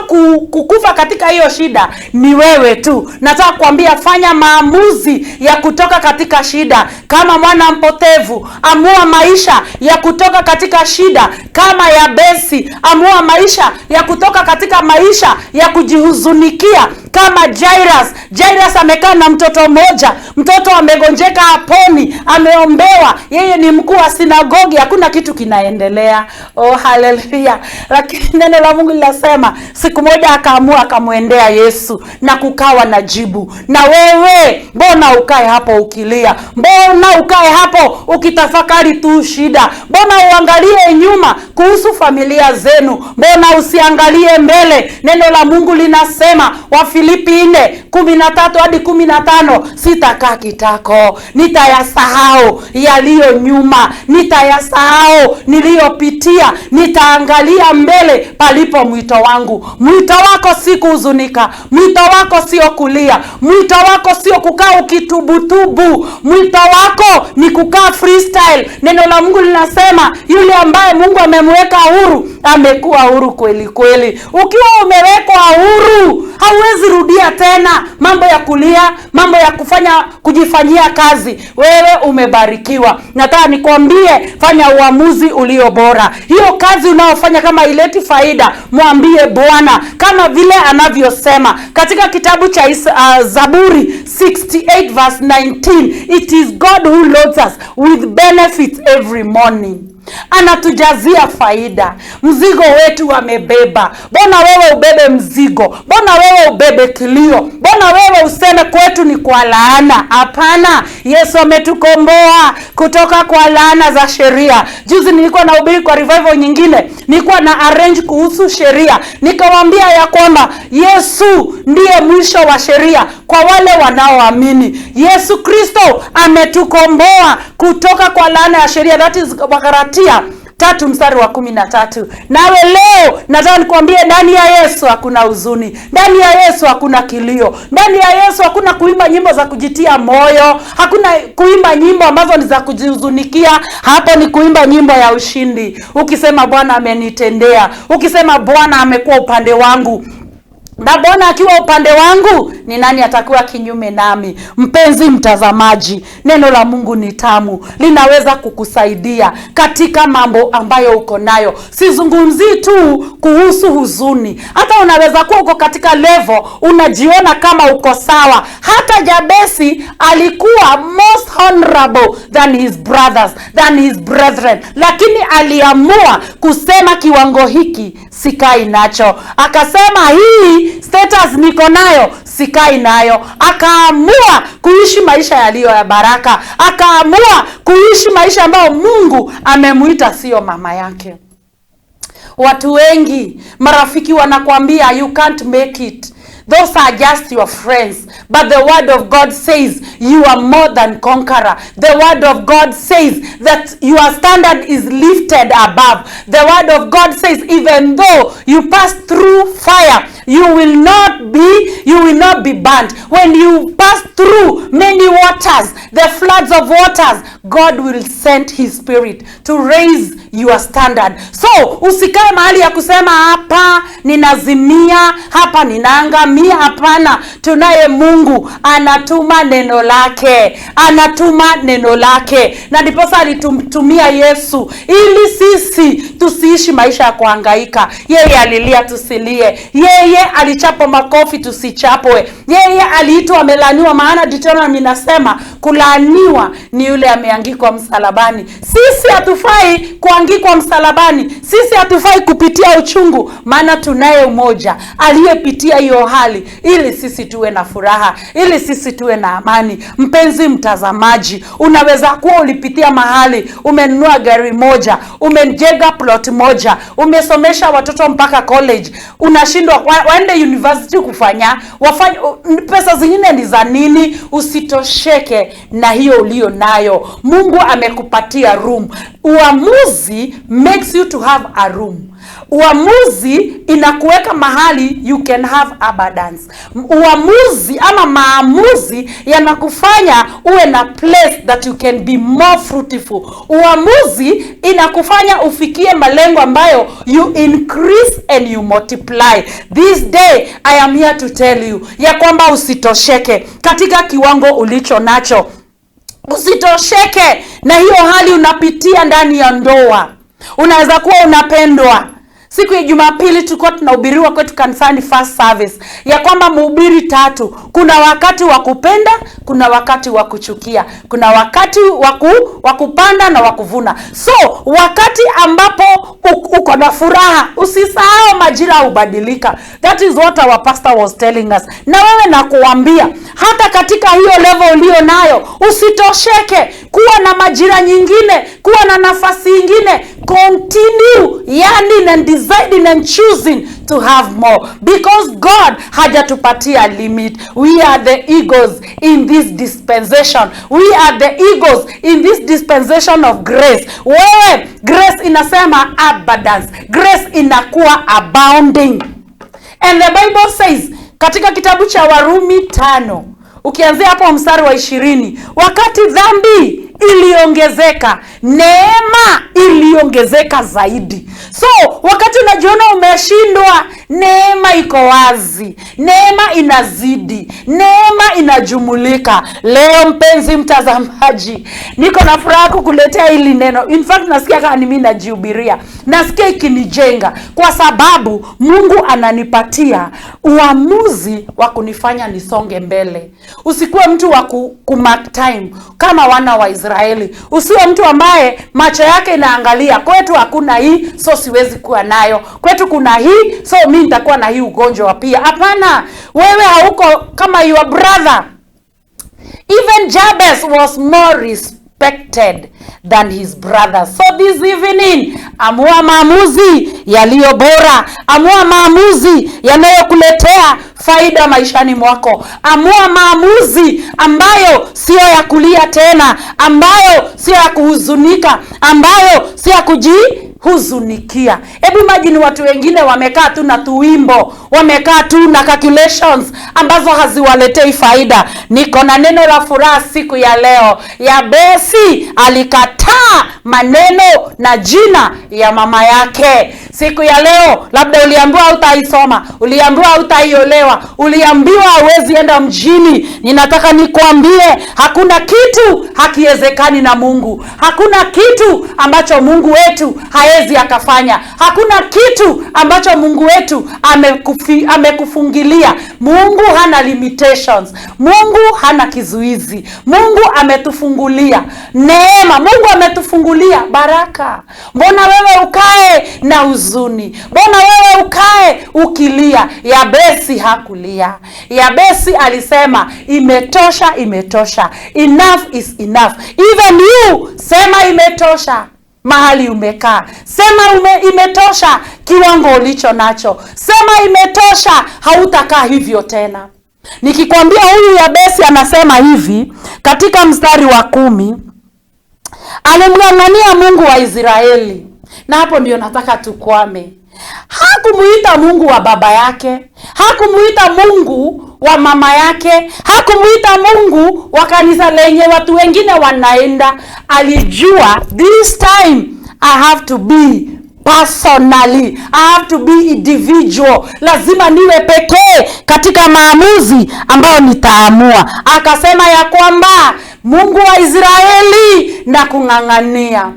kukufa katika hiyo shida ni wewe tu. Nataka kuambia, fanya maamuzi ya kutoka katika shida kama mwana mpotevu. Amua maisha ya kutoka katika shida kama Yabesi. Amua maisha ya kutoka katika maisha ya kujihuzunikia kama Jairus. Jairus amekaa na mtoto mmoja, mtoto amegonjeka, haponi, ameombewa, yeye ni mkuu wa sinagogi, hakuna kitu kinaendelea. Oh, haleluya! Lakini neno la Mungu linasema siku moja akaamua akamwendea Yesu na kukawa na jibu. Na wewe mbona ukae hapo ukilia? Mbona ukae hapo ukitafakari tu shida? Mbona uangalie nyuma kuhusu familia zenu? Mbona usiangalie mbele? Neno la Mungu linasema Wafilipi 4:13 hadi 15, sitakaa kitako, nitayasahau yaliyo nyuma, nitayasahau niliyopitia, nitaangalia mbele palipo mwito wangu. Mwito wako si kuhuzunika, mwito wako sio kulia, mwito wako sio kukaa ukitubutubu, mwito wako ni kukaa freestyle. Neno la Mungu linasema yule ambaye Mungu amemweka huru amekuwa huru kweli kweli. Ukiwa umewekwa huru, hauwezi rudia tena mambo ya kulia, mambo ya kufanya kujifanyia kazi. Wewe umebarikiwa. Nataka nikwambie, fanya uamuzi ulio bora. Hiyo kazi unayofanya kama ileti faida, mwambie Bwana kama vile anavyosema katika kitabu cha Zaburi 68 verse 19, it is God who loads us with benefits every morning. Anatujazia faida. Mzigo wetu amebeba. Mbona wewe ubebe mzigo? Mbona wewe ubebe kilio? Mbona wewe useme kwetu ni kwa laana? Hapana, Yesu ametukomboa kutoka kwa laana za sheria. Juzi nilikuwa nahubiri kwa revival nyingine, nilikuwa na arrange kuhusu sheria, nikawaambia ya kwamba Yesu ndiye mwisho wa sheria kwa wale wanaoamini. Yesu Kristo ametukomboa kutoka kwa laana ya sheria, that is Wagalatia 3 mstari wa 13. Nawe leo nataka nikwambie, ndani ya Yesu hakuna huzuni, ndani ya Yesu hakuna kilio, ndani ya Yesu hakuna kuimba nyimbo za kujitia moyo, hakuna kuimba nyimbo ambazo ni za kujihuzunikia. Hapo ni kuimba nyimbo ya ushindi, ukisema Bwana amenitendea, ukisema Bwana amekuwa upande wangu na Bwana akiwa upande wangu, ni nani atakuwa kinyume nami? Mpenzi mtazamaji, neno la Mungu ni tamu, linaweza kukusaidia katika mambo ambayo uko nayo. Sizungumzii tu kuhusu huzuni, hata unaweza kuwa uko katika level unajiona kama uko sawa. Hata Jabesi alikuwa most honorable than his brothers, than his brethren, lakini aliamua kusema kiwango hiki sikai nacho, akasema hii status niko nayo sikai nayo. Akaamua kuishi maisha yaliyo ya baraka, akaamua kuishi maisha ambayo Mungu amemuita, siyo mama yake. Watu wengi, marafiki wanakwambia you can't make it. Those are just your friends. But the word of God says you are more than conqueror. The word of God says that your standard is lifted above. The word of God says even though you pass through fire, you will not be burnt. When you pass through many waters, the floods of waters, God will send his spirit to raise your standard. So usikae mahali ya kusema hapa ninazimia, hapa ninaangamia. Hapana, tunaye Mungu anatuma neno lake, anatuma neno lake, na ndiposa alitumtumia Yesu ili sisi tusiishi maisha ya kuhangaika. Yeye alilia tusilie, yeye alichapwa makofi tusichapwe, yeye aliitwa amelaaniwa, maana Deuteronomy inasema kulaaniwa ni yule ameangikwa msalabani. Sisi hatufai kuangikwa msalabani, sisi hatufai kupitia uchungu, maana tunaye mmoja aliyepitia hiyo hali ili sisi tuwe na furaha, ili sisi tuwe na amani. Mpenzi mtazamaji, unaweza kuwa ulipitia mahali, umenunua gari moja, umejenga plot moja, umesomesha watoto mpaka college, unashindwa waende university kufanya wafanye, pesa zingine ni za nini? Usitosheke na hiyo ulio nayo. Mungu amekupatia room. Uamuzi makes you to have a room. Uamuzi inakuweka mahali you can have abundance. Uamuzi ama maamuzi yanakufanya uwe na place that you can be more fruitful. Uamuzi inakufanya ufikie malengo ambayo you increase and you multiply. This day I am here to tell you ya kwamba usitosheke katika kiwango ulicho nacho. Usitosheke na hiyo hali unapitia ndani ya ndoa. Unaweza kuwa unapendwa. Siku ya Jumapili tulikuwa tunahubiriwa kwetu kanisani first service ya kwamba Mhubiri 3, kuna wakati wa kupenda, kuna wakati wa kuchukia, kuna wakati wa kupanda na wa kuvuna. So wakati ambapo uko na furaha, usisahau majira hubadilika. That is what our pastor was telling us. Na wewe nakuambia, hata katika hiyo level ulio nayo usitosheke. Kuwa na majira nyingine, kuwa na nafasi nyingine. Continue yearning and deciding and choosing to have more, because God hajatupatia limit. We are the eagles in this dispensation. We are the eagles in this dispensation of grace. Wewe, grace inasema abundance. Grace inakuwa abounding. And the Bible says katika kitabu cha Warumi 5, ukianzia hapo mstari wa 20, wakati dhambi iliongezeka, neema iliongezeka zaidi. So wakati unajiona umeshindwa, Neema iko wazi, neema inazidi, neema inajumulika. Leo mpenzi mtazamaji, niko na furaha kukuletea hili neno. In fact, nasikia kama ni mimi najihubiria, nasikia ikinijenga, kwa sababu Mungu ananipatia uamuzi wa kunifanya nisonge mbele. Usikuwe mtu wa ku mark time kama wana wa Israeli. Usiwe mtu ambaye macho yake inaangalia kwetu hakuna hii, so siwezi kuwa nayo, kwetu kuna hii, so mi nitakuwa na hii ugonjwa pia. Hapana, wewe hauko kama your brother. Even Jabez was more respected than his brother. So this evening, amua maamuzi yaliyo bora, amua maamuzi yanayokuletea faida maishani mwako, amua maamuzi ambayo sio ya kulia tena, ambayo sio ya kuhuzunika, ambayo sio ya kujihuzunikia. Hebu imagine watu wengine wamekaa tu na tuwimbo, wamekaa tu na calculations ambazo haziwaletei faida. Niko na neno la furaha siku ya leo. Yabesi alikataa maneno na jina ya mama yake. Siku ya leo, labda uliambiwa hutaisoma, uliambiwa hutaiolewa, uliambiwa huwezi enda mjini. Ninataka nikuambie, hakuna kitu hakiwezekani na Mungu. Hakuna kitu ambacho Mungu wetu haezi akafanya. Hakuna kitu ambacho Mungu wetu amekufungilia. Mungu hana limitations. Mungu hana kizuizi. Mungu ametufungulia neema. Mungu ametufungulia baraka. Mbona wewe ukae na huzuni? Mbona wewe ukae ukilia? Yabesi hakulia. Yabesi alisema imetosha, imetosha. Enough is enough. Even you sema imetosha mahali umekaa, sema imetosha kiwango ulicho nacho, sema imetosha, hautakaa hivyo tena. Nikikwambia huyu Yabesi anasema hivi katika mstari wa 10, alimng'ang'ania Mungu wa Israeli, na hapo ndio nataka tukwame. Hakumuita Mungu wa baba yake, hakumuita Mungu wa mama yake, hakumuita Mungu wa kanisa lenye watu wengine wanaenda. Alijua this time I have to be personally, I have to be individual. Lazima niwe pekee katika maamuzi ambayo nitaamua. Akasema ya kwamba Mungu wa Israeli na kung'ang'ania.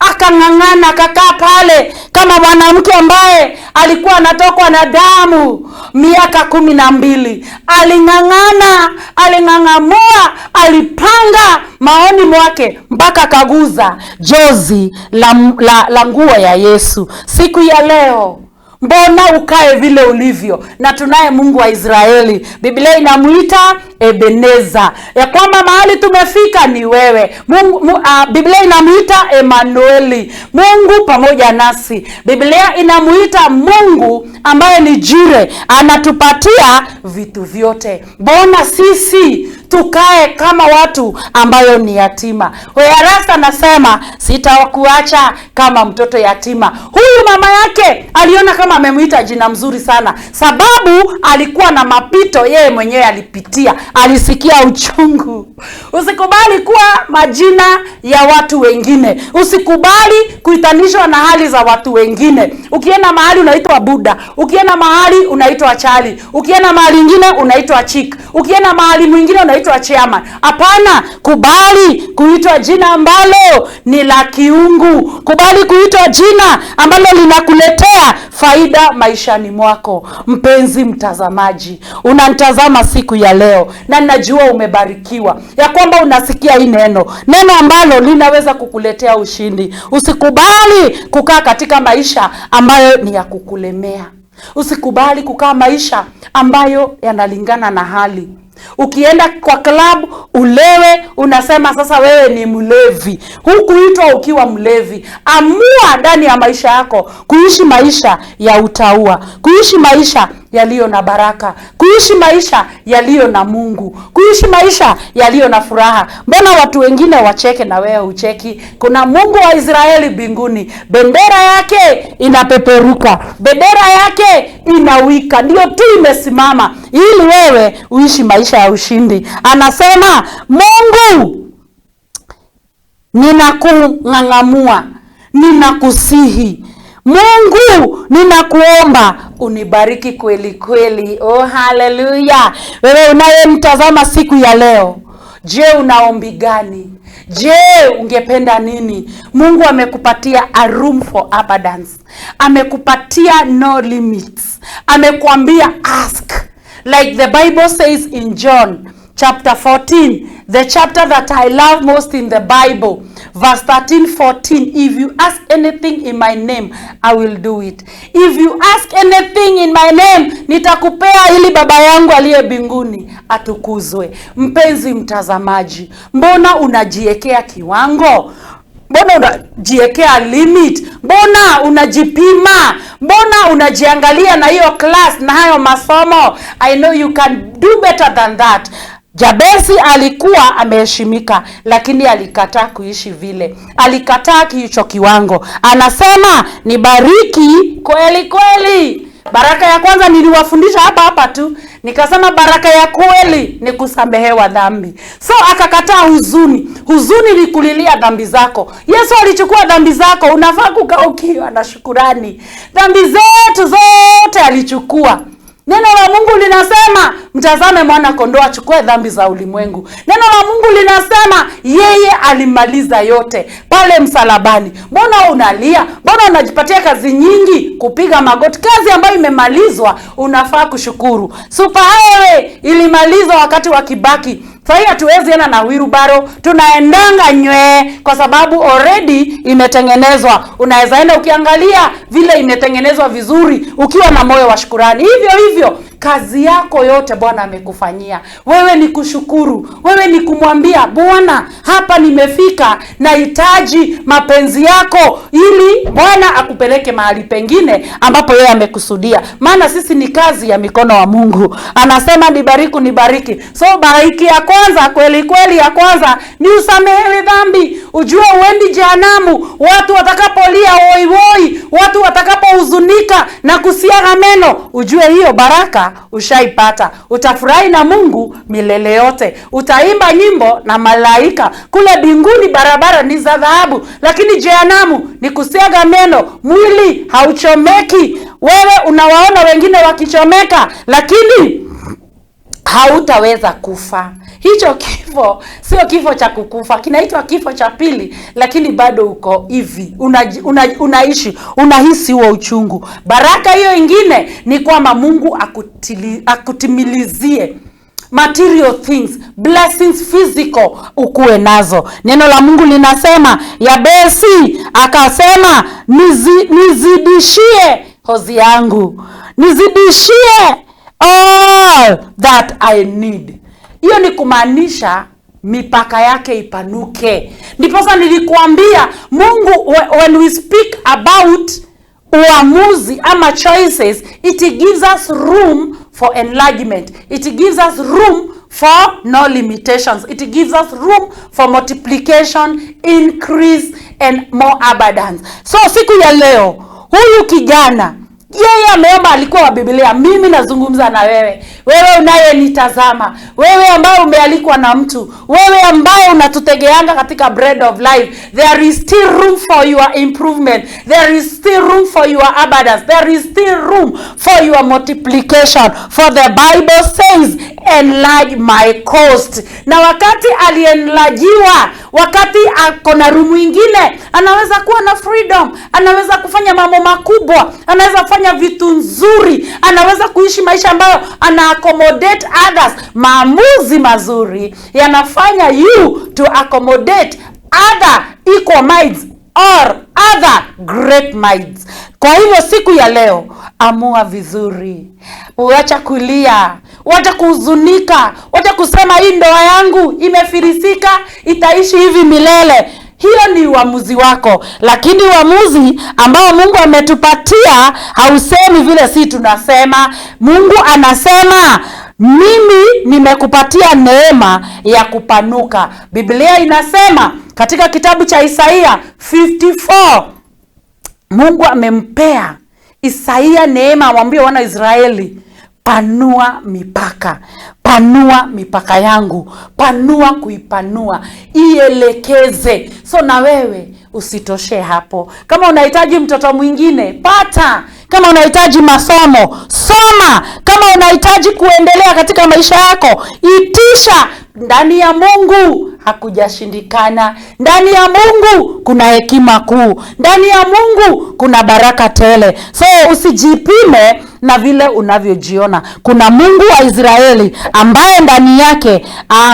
Akang'ang'ana, akakaa pale kama mwanamke ambaye alikuwa anatokwa na damu miaka 12. Aling'ang'ana, aling'ang'amua, alipanga maoni mwake mpaka kaguza jozi la nguo ya Yesu. Siku ya leo, mbona ukae vile ulivyo? Na tunaye Mungu wa Israeli. Biblia inamuita Ebeneza, ya kwamba mahali tumefika ni wewe Mungu. Biblia inamuita Emanueli, Mungu pamoja nasi. Biblia inamuita Mungu ambaye ni Jire, anatupatia vitu vyote. Mbona sisi tukae kama watu ambayo ni yatima? Whereas anasema sitakuacha kama mtoto yatima. Huyu mama yake aliona kama amemuita jina mzuri sana, sababu alikuwa na mapito yeye mwenyewe alipitia, alisikia uchungu. Usikubali kuwa majina ya watu wengine, usikubali kuitanishwa na hali za watu wengine. Ukienda mahali unaitwa Buddha, ukienda mahali unaitwa Chali, ukienda mahali ingine unaitwa Chick, ukienda mahali mwingine unaitwa Chairman. Hapana, kubali kuitwa jina ambalo ni la kiungu. Kubali kuitwa jina ambalo linakuletea faida maishani mwako. Mpenzi mtazamaji, unanitazama siku ya leo, na najua umebarikiwa ya kwamba unasikia hii neno, neno ambalo linaweza kukuletea ushindi. Usikubali kukaa katika maisha ambayo ni ya kukulemea. Usikubali kukaa maisha ambayo yanalingana na hali. Ukienda kwa club ulewe, unasema sasa wewe ni mlevi. Hukuitwa ukiwa mlevi. Amua ndani ya maisha yako kuishi maisha ya utaua, kuishi maisha yaliyo na baraka, kuishi maisha yaliyo na Mungu, kuishi maisha yaliyo na furaha. Mbona watu wengine wacheke na wewe ucheki? Kuna Mungu wa Israeli mbinguni, bendera yake inapeperuka, bendera yake inawika, ndio tu imesimama ili wewe uishi maisha ya ushindi. Anasema Mungu, ninakung'ang'amua, ninakusihi Mungu, ninakuomba Unibariki kweli kweli. Oh, haleluya! Wewe unayemtazama siku ya leo, je, una ombi gani? Je, ungependa nini? Mungu amekupatia a room for abundance, amekupatia no limits, amekuambia ask like the Bible says in John chapter 14, the chapter that I love most in the Bible, verse 13, 14. If you ask anything in my name, I will do it. If you ask anything in my name, nitakupea ili Baba yangu aliye mbinguni atukuzwe. Mpenzi mtazamaji, mbona unajiwekea kiwango? Mbona unajiwekea limit? Mbona unajipima? Mbona unajiangalia na hiyo class na hayo masomo? I know you can do better than that. Jabesi alikuwa ameheshimika, lakini alikataa kuishi vile, alikataa hicho kiwango. Anasema nibariki kweli kweli. Baraka ya kwanza niliwafundisha hapa hapa tu, nikasema baraka ya kweli ni kusamehewa dhambi. So akakataa huzuni. Huzuni ni kulilia dhambi zako. Yesu alichukua dhambi zako, unafaa kukaa ukiwa na shukurani. Dhambi zetu zote alichukua. Neno la Mungu linasema mtazame mwana kondoo achukue dhambi za ulimwengu. Neno la Mungu linasema yeye alimaliza yote pale msalabani. Mbona unalia? Mbona unajipatia kazi nyingi kupiga magoti? Kazi ambayo imemalizwa unafaa kushukuru. Super Highway ilimalizwa wakati wa Kibaki. Sahii hatuwezi enda na wheelbarrow, tunaendanga nywe kwa sababu already imetengenezwa. Unaweza enda ukiangalia vile imetengenezwa vizuri, ukiwa na moyo wa shukurani. Hivyo hivyo kazi yako yote Bwana amekufanyia wewe, ni kushukuru, wewe ni kumwambia Bwana, hapa nimefika, nahitaji mapenzi yako, ili Bwana akupeleke mahali pengine ambapo yeye amekusudia. Maana sisi ni kazi ya mikono wa Mungu. Anasema nibariki, nibariki. So bariki ya kwanza kweli kweli, ya kwanza ni usamehewe dhambi, ujue uendi jehanamu. Watu watakapolia woi woi, watu watakapohuzunika na kusiaga meno, ujue hiyo baraka ushaipata. Utafurahi na Mungu milele yote, utaimba nyimbo na malaika kule mbinguni. Barabara ni za dhahabu, lakini jehanamu ni kusiaga meno, mwili hauchomeki. Wewe unawaona wengine wakichomeka, lakini hautaweza kufa. Hicho kifo sio kifo cha kukufa, kinaitwa kifo cha pili, lakini bado uko hivi unaishi, unahisi huo uchungu. Baraka hiyo ingine ni kwamba Mungu akutimilizie material things, blessings physical ukuwe nazo. Neno la Mungu linasema Yabesi akasema nizidishie hozi yangu, nizidishie all that I need. Hiyo ni kumaanisha mipaka yake ipanuke. Ndiposa nilikuambia Mungu, when we speak about uamuzi ama choices, it gives us room for enlargement. It gives us room for no limitations. It gives us room for multiplication, increase and more abundance. So siku ya leo huyu kijana yeye ameomba, alikuwa wa Biblia. Mimi nazungumza na wewe, wewe unayenitazama, wewe ambaye umealikwa na mtu, wewe ambaye unatutegeanga katika Bread of Life. There is still room for your improvement, there is still room for your abundance, there is still room for your multiplication, for the Bible says enlarge my coast. Na wakati alienlargiwa, wakati ako na room ingine, anaweza kuwa na freedom, anaweza kufanya mambo makubwa, anaweza kufanya vitu nzuri, anaweza kuishi maisha ambayo ana accommodate others. Maamuzi mazuri yanafanya you to accommodate other equal minds or other great minds. Kwa hivyo siku ya leo amua vizuri, uacha kulia, wacha kuhuzunika, wacha kusema hii ndoa yangu imefirisika, itaishi hivi milele. Hiyo ni uamuzi wako, lakini uamuzi ambao Mungu ametupatia hausemi vile si tunasema. Mungu anasema mimi nimekupatia neema ya kupanuka. Biblia inasema katika kitabu cha Isaia 54, Mungu amempea Isaia neema amwambie wana Israeli, panua mipaka, panua mipaka yangu, panua kuipanua, ielekeze. So na wewe Usitoshe hapo. Kama unahitaji mtoto mwingine, pata. Kama unahitaji masomo, soma. Kama unahitaji kuendelea katika maisha yako, itisha. Ndani ya Mungu hakujashindikana. Ndani ya Mungu kuna hekima kuu. Ndani ya Mungu kuna baraka tele. So usijipime na vile unavyojiona. Kuna Mungu wa Israeli ambaye ndani yake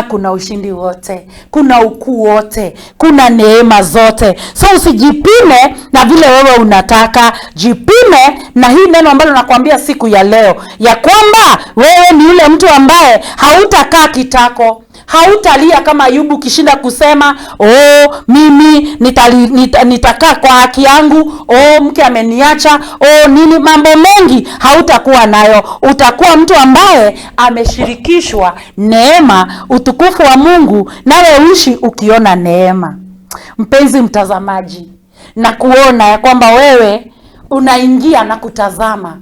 kuna ushindi wote, kuna ukuu wote, kuna neema zote. So usijipime na vile wewe unataka, jipime na hii neno ambalo nakwambia siku ya leo, ya kwamba wewe ni yule mtu ambaye hautakaa kitako, hautalia kama Ayubu ukishinda kusema, oh, mimi nitakaa kwa haki yangu, oh, mke ameniacha, oh, nini, mambo mengi hautakuwa nayo. Utakuwa mtu ambaye ameshirikishwa neema, utukufu wa Mungu, nawe uishi ukiona neema. Mpenzi mtazamaji, na kuona ya kwamba wewe unaingia na kutazama,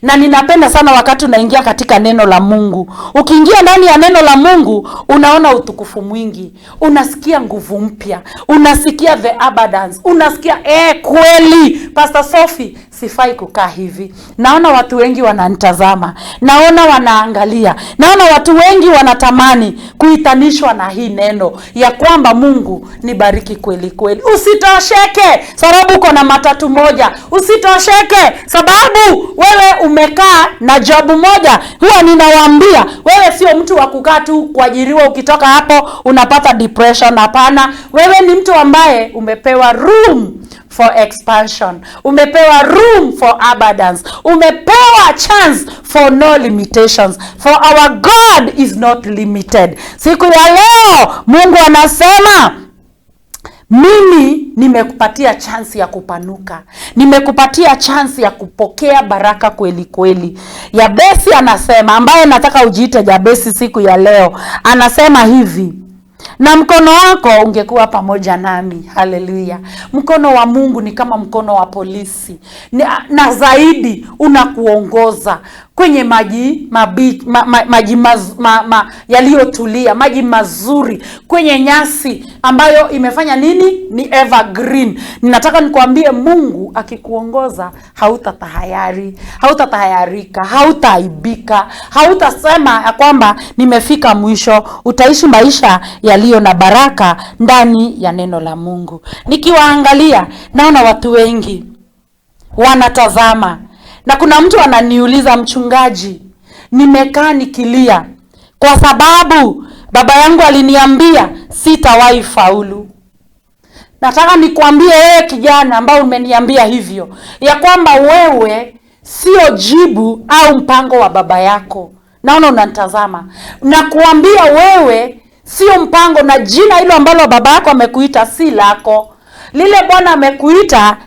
na ninapenda sana wakati unaingia katika neno la Mungu. Ukiingia ndani ya neno la Mungu, unaona utukufu mwingi, unasikia nguvu mpya, unasikia the abundance, unasikia kweli Pastor Sophie, sifai kukaa hivi. Naona watu wengi wananitazama, naona wanaangalia, naona watu wengi wanatamani kuitanishwa na hii neno ya kwamba Mungu nibariki kweli kweli. Usitosheke sababu uko na matatu moja, usitosheke sababu wewe umekaa na job moja. Huwa ninawaambia wewe sio mtu wa kukaa tu kuajiriwa, ukitoka hapo unapata depression. Hapana, wewe ni mtu ambaye umepewa room for expansion, umepewa room for abundance, umepewa chance for no limitations, for our God is not limited. Siku ya leo Mungu anasema, mimi nimekupatia chance ya kupanuka, nimekupatia chance ya kupokea baraka kweli kweli. Yabesi anasema, ambaye nataka ujiite Jabesi siku ya leo, anasema hivi, na mkono wako ungekuwa pamoja nami. Haleluya! Mkono wa Mungu ni kama mkono wa polisi na zaidi unakuongoza kwenye maji maji yaliyotulia, maji mazuri, kwenye nyasi ambayo imefanya nini? Ni evergreen. Ninataka nikwambie, Mungu akikuongoza hautatahayari, hautatahayarika, hautaaibika, hautasema ya kwamba nimefika mwisho. Utaishi maisha yaliyo na baraka ndani ya neno la Mungu. Nikiwaangalia naona watu wengi wanatazama, na kuna mtu ananiuliza, mchungaji, nimekaa nikilia kwa sababu baba yangu aliniambia sitawahi faulu. Nataka nikwambie wewe kijana ambao umeniambia hivyo, ya kwamba wewe sio jibu au mpango wa baba yako. Naona unanitazama. Nakuambia wewe sio mpango, na jina hilo ambalo baba yako amekuita si lako. Lile Bwana amekuita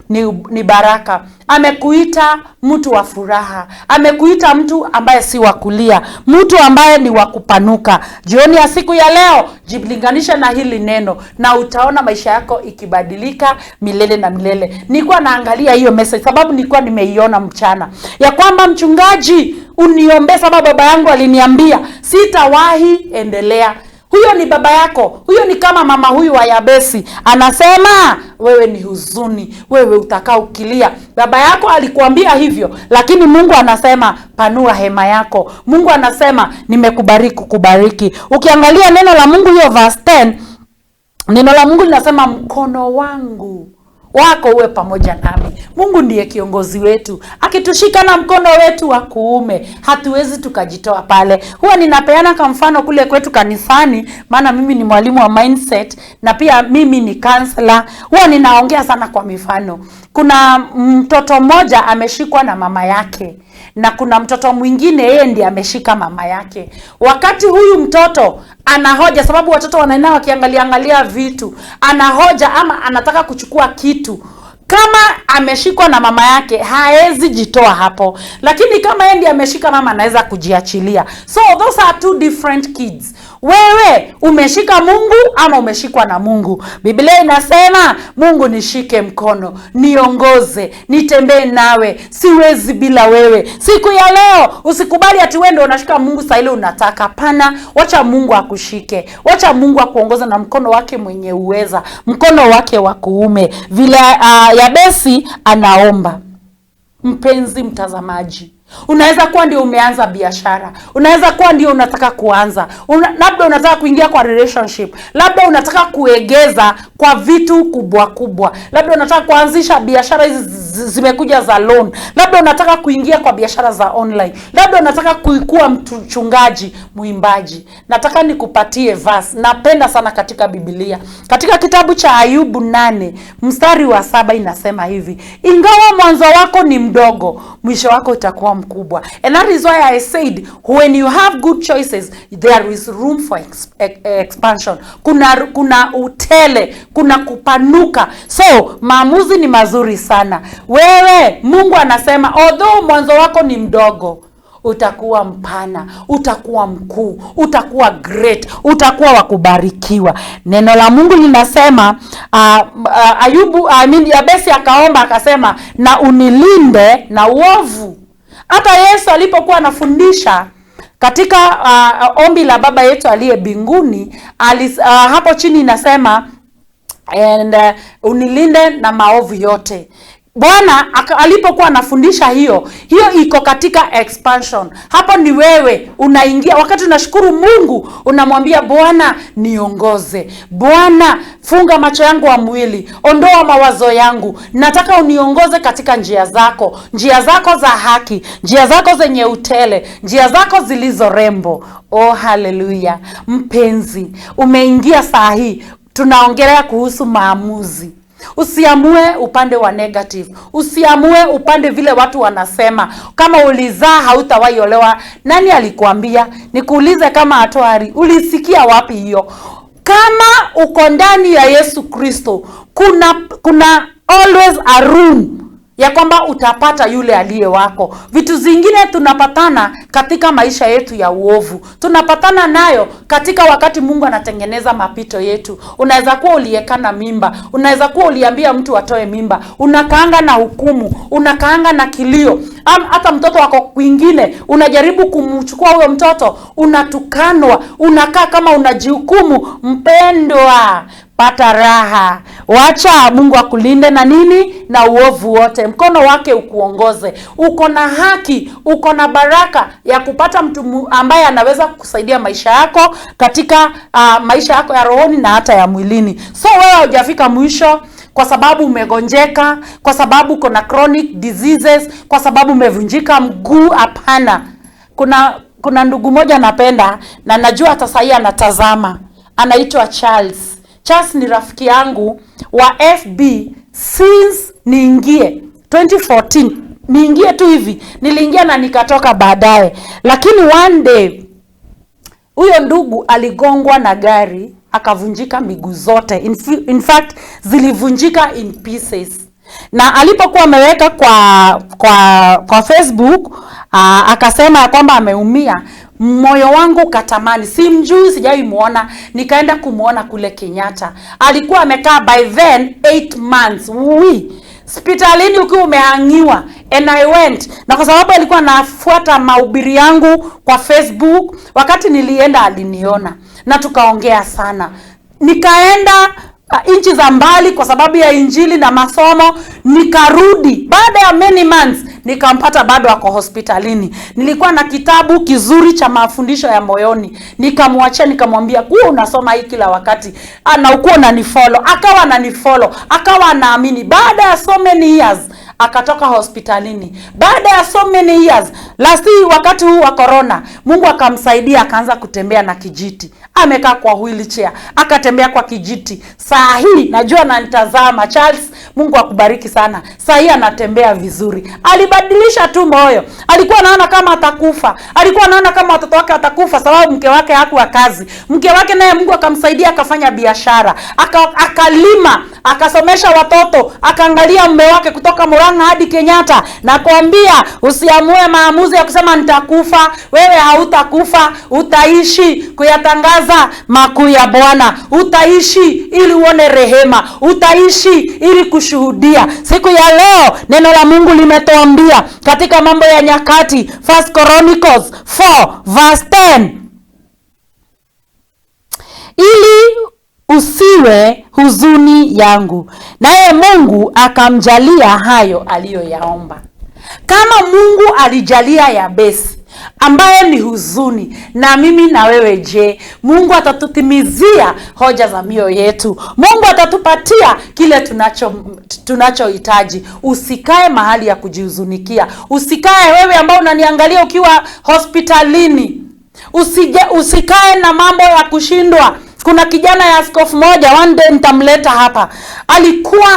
ni baraka. Amekuita mtu wa furaha, amekuita mtu ambaye si wa kulia, mtu ambaye ni wa kupanuka. Jioni ya siku ya leo, jilinganisha na hili neno na utaona maisha yako ikibadilika milele na milele. Nilikuwa naangalia hiyo message sababu nilikuwa nimeiona mchana, ya kwamba mchungaji uniombee sababu baba yangu aliniambia sitawahi endelea. Huyo ni baba yako, huyo ni kama mama huyu wa Yabesi anasema wewe ni huzuni, wewe utakaa ukilia. Baba yako alikuambia hivyo, lakini Mungu anasema panua hema yako. Mungu anasema nimekubariki kukubariki. Ukiangalia neno la Mungu hiyo verse 10, neno la Mungu linasema mkono wangu wako uwe pamoja nami. Mungu ndiye kiongozi wetu, akitushika na mkono wetu wa kuume hatuwezi tukajitoa pale. Huwa ninapeana kwa mfano kule kwetu kanisani, maana mimi ni mwalimu wa mindset na pia mimi ni counselor. Huwa ninaongea sana kwa mifano. Kuna mtoto mmoja ameshikwa na mama yake na kuna mtoto mwingine yeye ndiye ameshika mama yake. Wakati huyu mtoto anahoja, sababu watoto wanaenda wakiangalia angalia vitu, anahoja ama anataka kuchukua kitu, kama ameshikwa na mama yake haezi jitoa hapo, lakini kama yeye ndiye ameshika mama anaweza kujiachilia. So those are two different kids. Wewe umeshika Mungu ama umeshikwa na Mungu? Biblia inasema Mungu nishike mkono, niongoze, nitembee nawe, siwezi bila wewe. Siku ya leo usikubali ati wewe ndio unashika Mungu saa ile unataka. Hapana, wacha Mungu akushike, wacha Mungu akuongoze na mkono wake mwenye uweza, mkono wake wa kuume. Vile Yabesi anaomba. Mpenzi mtazamaji, unaweza kuwa ndio umeanza biashara, unaweza kuwa ndio unataka kuanza, labda unataka kuingia kwa relationship, labda unataka kuegeza kwa vitu kubwa kubwa, labda unataka kuanzisha biashara hizi zimekuja za loan, labda unataka kuingia kwa biashara za online, labda unataka kuwa mchungaji, mwimbaji. Nataka nikupatie verse napenda sana katika Biblia, katika kitabu cha Ayubu 8 mstari wa 7 inasema hivi: "Ingawa mwanzo wako ni mdogo, mwisho wako utakuwa mkubwa." And that is why I said when you have good choices, there is room for expansion. Kuna utele, kuna kupanuka. So maamuzi ni mazuri sana. Wewe, Mungu anasema although mwanzo wako ni mdogo, utakuwa mpana, utakuwa mkuu, utakuwa great, utakuwa wa kubarikiwa. Neno la Mungu linasema Ayubu, I mean, Yabesi akaomba akasema, "Na unilinde na uovu." Hata Yesu alipokuwa anafundisha katika ombi la Baba Yetu aliye mbinguni, hapo chini inasema and unilinde na maovu yote. Bwana alipokuwa anafundisha hiyo, hiyo iko katika expansion. Hapo ni wewe unaingia wakati unashukuru Mungu, unamwambia Bwana, niongoze. Bwana, funga macho yangu wa mwili, ondoa mawazo yangu, nataka uniongoze katika njia zako, njia zako za haki, njia zako zenye utele, njia zako zilizo rembo. Oh, haleluya! Mpenzi, umeingia saa hii, tunaongelea kuhusu maamuzi. Usiamue upande wa negative, usiamue upande vile watu wanasema. Kama ulizaa hautawahi olewa, nani alikuambia? Nikuulize kama atoari, ulisikia wapi hiyo? Kama uko ndani ya Yesu Kristo, kuna always a room ya kwamba utapata yule aliye wako. Vitu zingine tunapatana katika maisha yetu ya uovu, tunapatana nayo katika wakati Mungu anatengeneza mapito yetu. Unaweza kuwa uliekana mimba, unaweza kuwa uliambia mtu atoe mimba, unakaanga na hukumu, unakaanga na kilio, hata mtoto wako kwingine, unajaribu kumchukua huyo mtoto, unatukanwa, unakaa kama unajihukumu. Mpendwa, pata raha, wacha Mungu akulinde na nini? Na uovu wote, mkono wake ukuongoze. Uko na haki, uko na baraka ya kupata mtu ambaye anaweza kukusaidia maisha yako katika maisha yako ya rohoni na hata ya mwilini. So wewe hujafika mwisho kwa sababu umegonjeka, kwa sababu uko na chronic diseases, kwa sababu umevunjika mguu. Hapana. Kuna ndugu moja napenda na najua hata sahii anatazama, anaitwa Charles. Charles ni rafiki yangu wa FB since niingie 2014, niingie tu hivi, niliingia na nikatoka baadaye, lakini one day huyo ndugu aligongwa na gari akavunjika miguu zote, in fact zilivunjika in pieces. Na alipokuwa ameweka kwa Facebook, akasema ya kwamba ameumia, moyo wangu katamani, simjui, sijai muona, nikaenda kumuona kule Kenyatta. Alikuwa amekaa by then 8 months hospitalini ukiwa umehangiwa, and I went, na kwa sababu alikuwa anafuata mahubiri yangu kwa Facebook, wakati nilienda aliniona na tukaongea sana. Nikaenda nchi za mbali kwa sababu ya injili na masomo, nikarudi baada ya many months, nikampata bado ako hospitalini. Nilikuwa na kitabu kizuri cha mafundisho ya moyoni, nikamwachia, nikamwambia, "Kuwa unasoma hii kila wakati na ukuwa unanifollow." Akawa ananifollow, akawa anaamini. Baada ya so many years akatoka hospitalini. Baada ya so many years, last year wakati huu wa corona, Mungu akamsaidia akaanza kutembea na kijiti. Amekaa kwa wheelchair, akatembea kwa kijiti. Saa hii najua ananitazama. Charles, Mungu akubariki sana. Saa hii anatembea vizuri. Alibadilisha tu moyo. Alikuwa anaona kama atakufa, alikuwa anaona kama watoto wake watakufa, sababu mke wake hakuwa kazi. Mke wake naye Mungu akamsaidia akafanya biashara, akalima, akasomesha watoto, akaangalia mume wake kutoka Murang'a hadi Kenyatta. Nakwambia usiamue maamuzi ya kusema nitakufa. Wewe hautakufa, utaishi kuyatangaza makuu ya Bwana, utaishi ili uone rehema, utaishi ili kushuhudia. Siku ya leo neno la Mungu limetuambia katika Mambo ya Nyakati, First Chronicles 4 verse 10, ili usiwe huzuni yangu, naye Mungu akamjalia hayo aliyoyaomba. Kama Mungu alijalia Yabesi ambaye ni huzuni, na mimi na wewe je, Mungu atatutimizia hoja za mioyo yetu. Mungu atatupatia kile tunachohitaji. Usikae mahali ya kujihuzunikia. Usikae wewe ambao unaniangalia ukiwa hospitalini. Usikae na mambo ya kushindwa. Kuna kijana ya askofu moja, one day nitamleta hapa.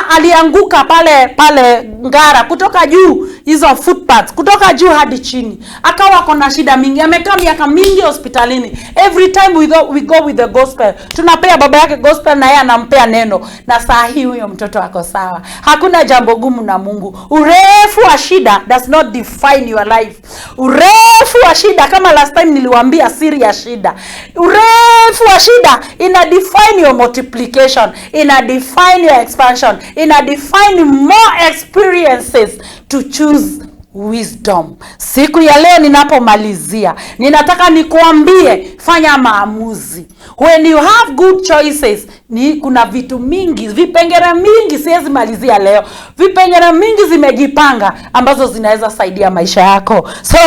Alianguka pale pale Ngara kutoka juu, hizo footpaths, kutoka juu hadi chini. Akawa kona shida mingi. Amekaa miaka mingi hospitalini. Every time we go with the gospel. Tunapea baba yake gospel na yeye anampea neno. Na saa hii huyo mtoto ako sawa. Hakuna jambo gumu na Mungu. Urefu wa shida does not define your life. Urefu wa shida, kama last time niliwaambia siri ya shida. Urefu wa shida ina define your multiplication, ina define your expansion, ina define more experiences to choose wisdom. Siku ya leo ninapomalizia, ninataka nikuambie, fanya maamuzi. When you have good choices, ni kuna vitu mingi, vipengele mingi, siwezi malizia leo. Vipengele mingi zimejipanga ambazo zinaweza saidia maisha yako. So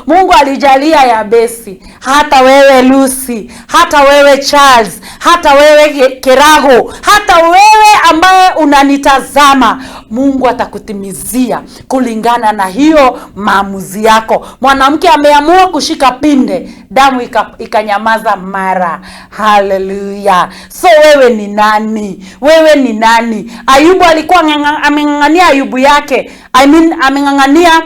Mungu alijalia Yabesi, hata wewe Lucy, hata wewe Charles, hata wewe Kerago, hata wewe ambaye unanitazama, Mungu atakutimizia kulingana na hiyo maamuzi yako. Mwanamke ameamua kushika pinde, damu ikanyamaza mara. Haleluya! So wewe ni nani? Wewe ni nani? Ayubu alikuwa ameng'ang'ania Ayubu yake, I mean, ameng'ang'ania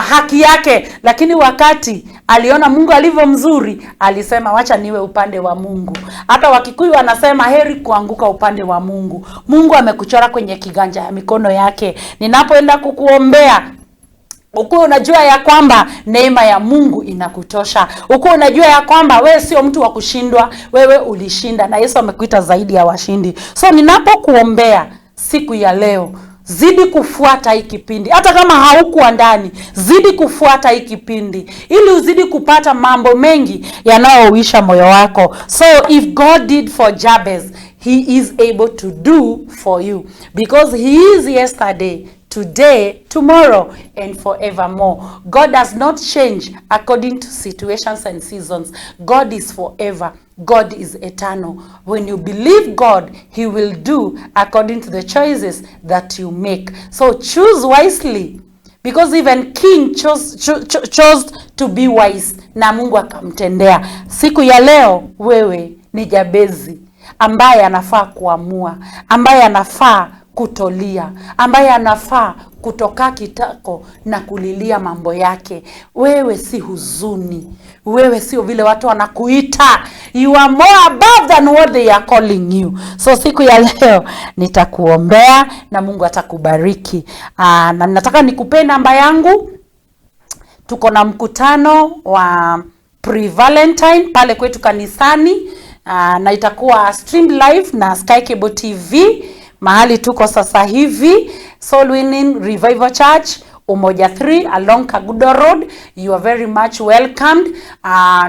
haki yake, lakini wakati aliona Mungu alivyo mzuri, alisema wacha niwe upande wa Mungu. Hata Wakikuyu wanasema heri kuanguka upande wa Mungu. Mungu amekuchora kwenye kiganja ya mikono yake. Ninapoenda kukuombea, ukuwe unajua ya kwamba neema ya Mungu inakutosha. Ukuwe unajua ya kwamba wewe sio mtu wa kushindwa, wewe ulishinda na Yesu amekuita zaidi ya washindi. So ninapokuombea siku ya leo, zidi kufuata hii kipindi, hata kama haukuwa ndani, zidi kufuata hii kipindi ili uzidi kupata mambo mengi yanayouisha moyo wako. So if God did for Jabez, he is able to do for you, because he is yesterday, today, tomorrow, and forevermore. God does not change according to situations and seasons. God is forever. God is eternal. When you believe God, he will do according to the choices that you make. So choose wisely, because even king chose to be wise na Mungu akamtendea. Siku ya leo wewe ni Jabezi ambaye anafaa kuamua, ambaye anafaa kutolia, ambaye anafaa kutoka kitako na kulilia mambo yake. Wewe si huzuni, wewe sio vile watu wanakuita. You are more above than what they are calling you. So siku ya leo nitakuombea na Mungu atakubariki. Na nataka nikupe namba yangu. Tuko na mkutano wa pre-Valentine pale kwetu kanisani, na itakuwa stream live na Sky Cable TV mahali tuko sasa hivi, Soul Winning Revival Church, Umoja 3 along Kagudo Road. You are very much welcomed.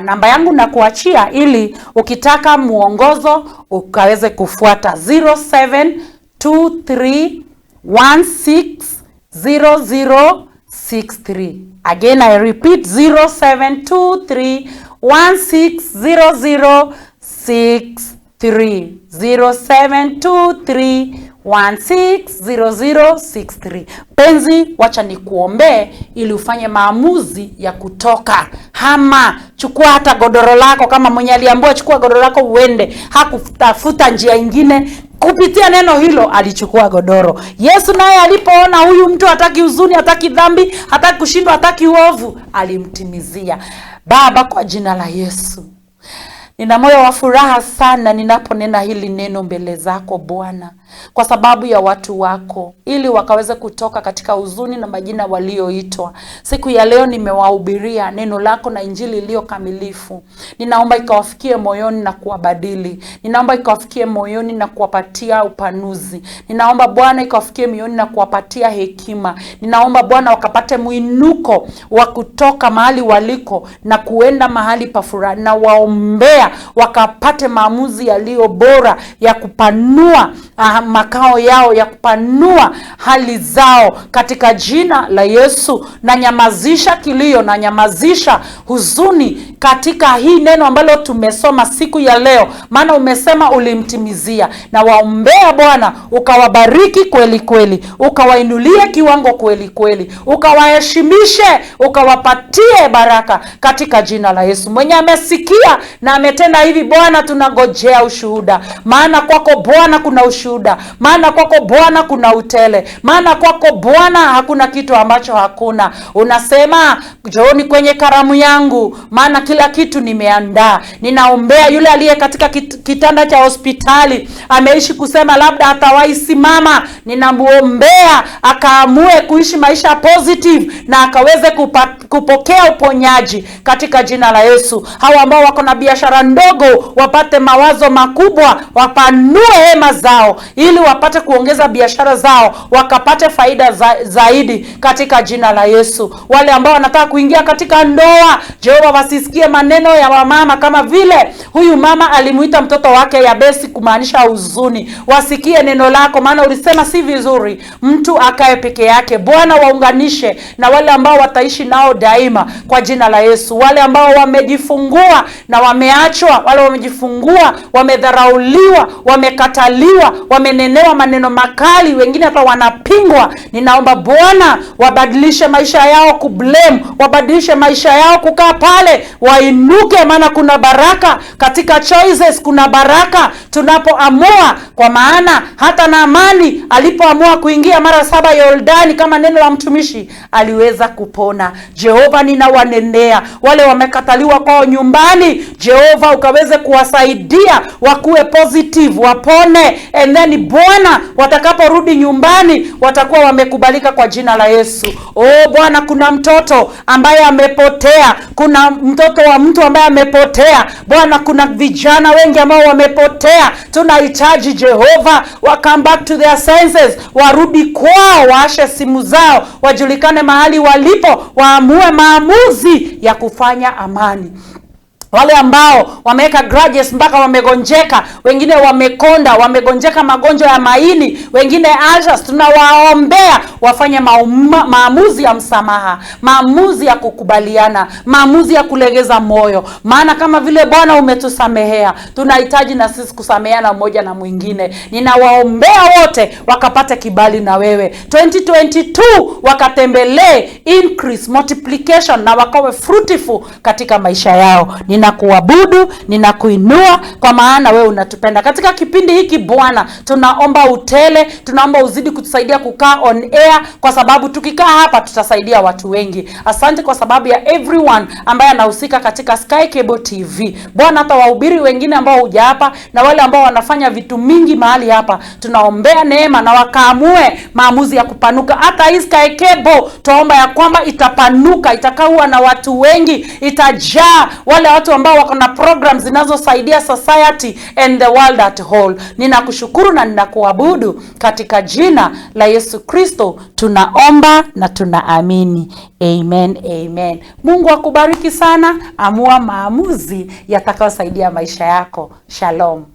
Namba yangu nakuachia ili ukitaka muongozo ukaweze kufuata: 0723160063. Again I repeat, 0723160063. 0723. 160063. Penzi, wacha nikuombee ili ufanye maamuzi ya kutoka. Hama, chukua hata godoro lako, kama mwenye aliambiwa chukua godoro lako uende, hakutafuta njia ingine. Kupitia neno hilo alichukua godoro. Yesu naye alipoona huyu mtu hataki huzuni, hataki dhambi, hataki kushindwa, hataki uovu, alimtimizia. Baba, kwa jina la Yesu, nina moyo wa furaha sana ninaponena hili neno mbele zako Bwana, kwa sababu ya watu wako, ili wakaweze kutoka katika huzuni na majina walioitwa. Siku ya leo nimewahubiria neno lako na injili iliyo kamilifu. Ninaomba ikawafikie moyoni na kuwabadili. Ninaomba ikawafikie moyoni na kuwapatia upanuzi. Ninaomba Bwana ikawafikie moyoni na kuwapatia hekima. Ninaomba Bwana wakapate mwinuko wa kutoka mahali waliko na kuenda mahali pa furaha, na waombea wakapate maamuzi yaliyo bora ya kupanua makao yao, ya kupanua hali zao katika jina la Yesu. Na nyamazisha kilio na nyamazisha huzuni katika hii neno ambalo tumesoma siku ya leo, maana umesema ulimtimizia. Na waombea Bwana ukawabariki kweli kweli, ukawainulie kiwango kweli kweli, ukawaheshimishe, ukawapatie baraka katika jina la Yesu. Mwenye amesikia na ametenda hivi Bwana, tunangojea ushuhuda, maana kwako Bwana kuna ushuhuda, maana kwako Bwana kuna utele, maana kwako Bwana hakuna kitu ambacho hakuna. Unasema njooni kwenye karamu yangu, maana kila kitu nimeandaa. Ninaombea yule aliye katika kitanda cha hospitali, ameishi kusema labda hatawahi simama, ninamuombea akaamue kuishi maisha positive na akaweze kupokea uponyaji katika jina la Yesu. Hawa ambao wako na biashara ndogo wapate mawazo makubwa, wapanue hema zao ili wapate kuongeza biashara zao, wakapate faida zaidi katika jina la Yesu. Wale ambao wanataka kuingia katika ndoa, Jehova, wasisikie maneno ya wamama kama vile huyu mama alimuita mtoto wake Yabesi kumaanisha huzuni. Wasikie neno lako, maana ulisema si vizuri mtu akae peke yake. Bwana, waunganishe na wale ambao wataishi nao daima kwa jina la Yesu. Wale ambao wamejifungua na wameachwa, wale wamejifungua, wamedharauliwa, wamekataliwa, wamenenewa maneno makali, wengine hata wanapingwa, ninaomba Bwana wabadilishe maisha yao kublame, wabadilishe maisha yao kukaa pale, wainuke, maana kuna baraka katika choices, kuna baraka tunapoamua. Kwa maana hata Naamani alipoamua kuingia mara 7 Yordani kama neno la mtumishi, aliweza kupona. Jehova, ninawanenea wale wamekataliwa kwao nyumbani, Jehova ukaweze kuwasaidia wakuwe positive, wapone, and then Bwana watakaporudi nyumbani watakuwa wamekubalika kwa jina la Yesu. Oh Bwana, kuna mtoto ambaye amepotea, kuna mtoto wa mtu ambaye amepotea Bwana, kuna vijana wengi ambao wamepotea. Tunahitaji Jehova wa come back to their senses, warudi kwao, waashe simu zao, wajulikane mahali walipo, waamue maamuzi ya kufanya amani. Wale ambao wameweka grudges mpaka wamegonjeka, wengine wamekonda, wamegonjeka magonjwa ya maini, wengine ulcers, tunawaombea wafanye maamuzi ya msamaha, maamuzi ya kukubaliana, maamuzi ya kulegeza moyo. Maana kama vile Bwana umetusamehea, tunahitaji na sisi kusameheana mmoja na mwingine. Ninawaombea wote wakapate kibali na wewe 2022, wakatembelee increase, multiplication na wakawe fruitful katika maisha yao. Ninakuabudu, ninakuinua kwa maana wewe unatupenda. Katika kipindi hiki Bwana, tunaomba utele, tunaomba uzidi kutusaidia kukaa on air, kwa sababu tukikaa hapa tutasaidia watu wengi. Asante kwa sababu ya everyone ambaye anahusika katika Sky Cable TV. Bwana, hata wahubiri wengine ambao huja hapa na wale ambao wanafanya vitu mingi mahali hapa, tunaombea neema na wakaamue maamuzi ya kupanuka. Hata hii Sky Cable tuomba ya kwamba itapanuka, itakaua na watu wengi, itajaa wale watu ambao wako na programs zinazosaidia society and the world at whole. Ninakushukuru na ninakuabudu katika jina la Yesu Kristo tunaomba na tunaamini. Amen, amen. Mungu akubariki sana. Amua maamuzi yatakayosaidia maisha yako. Shalom.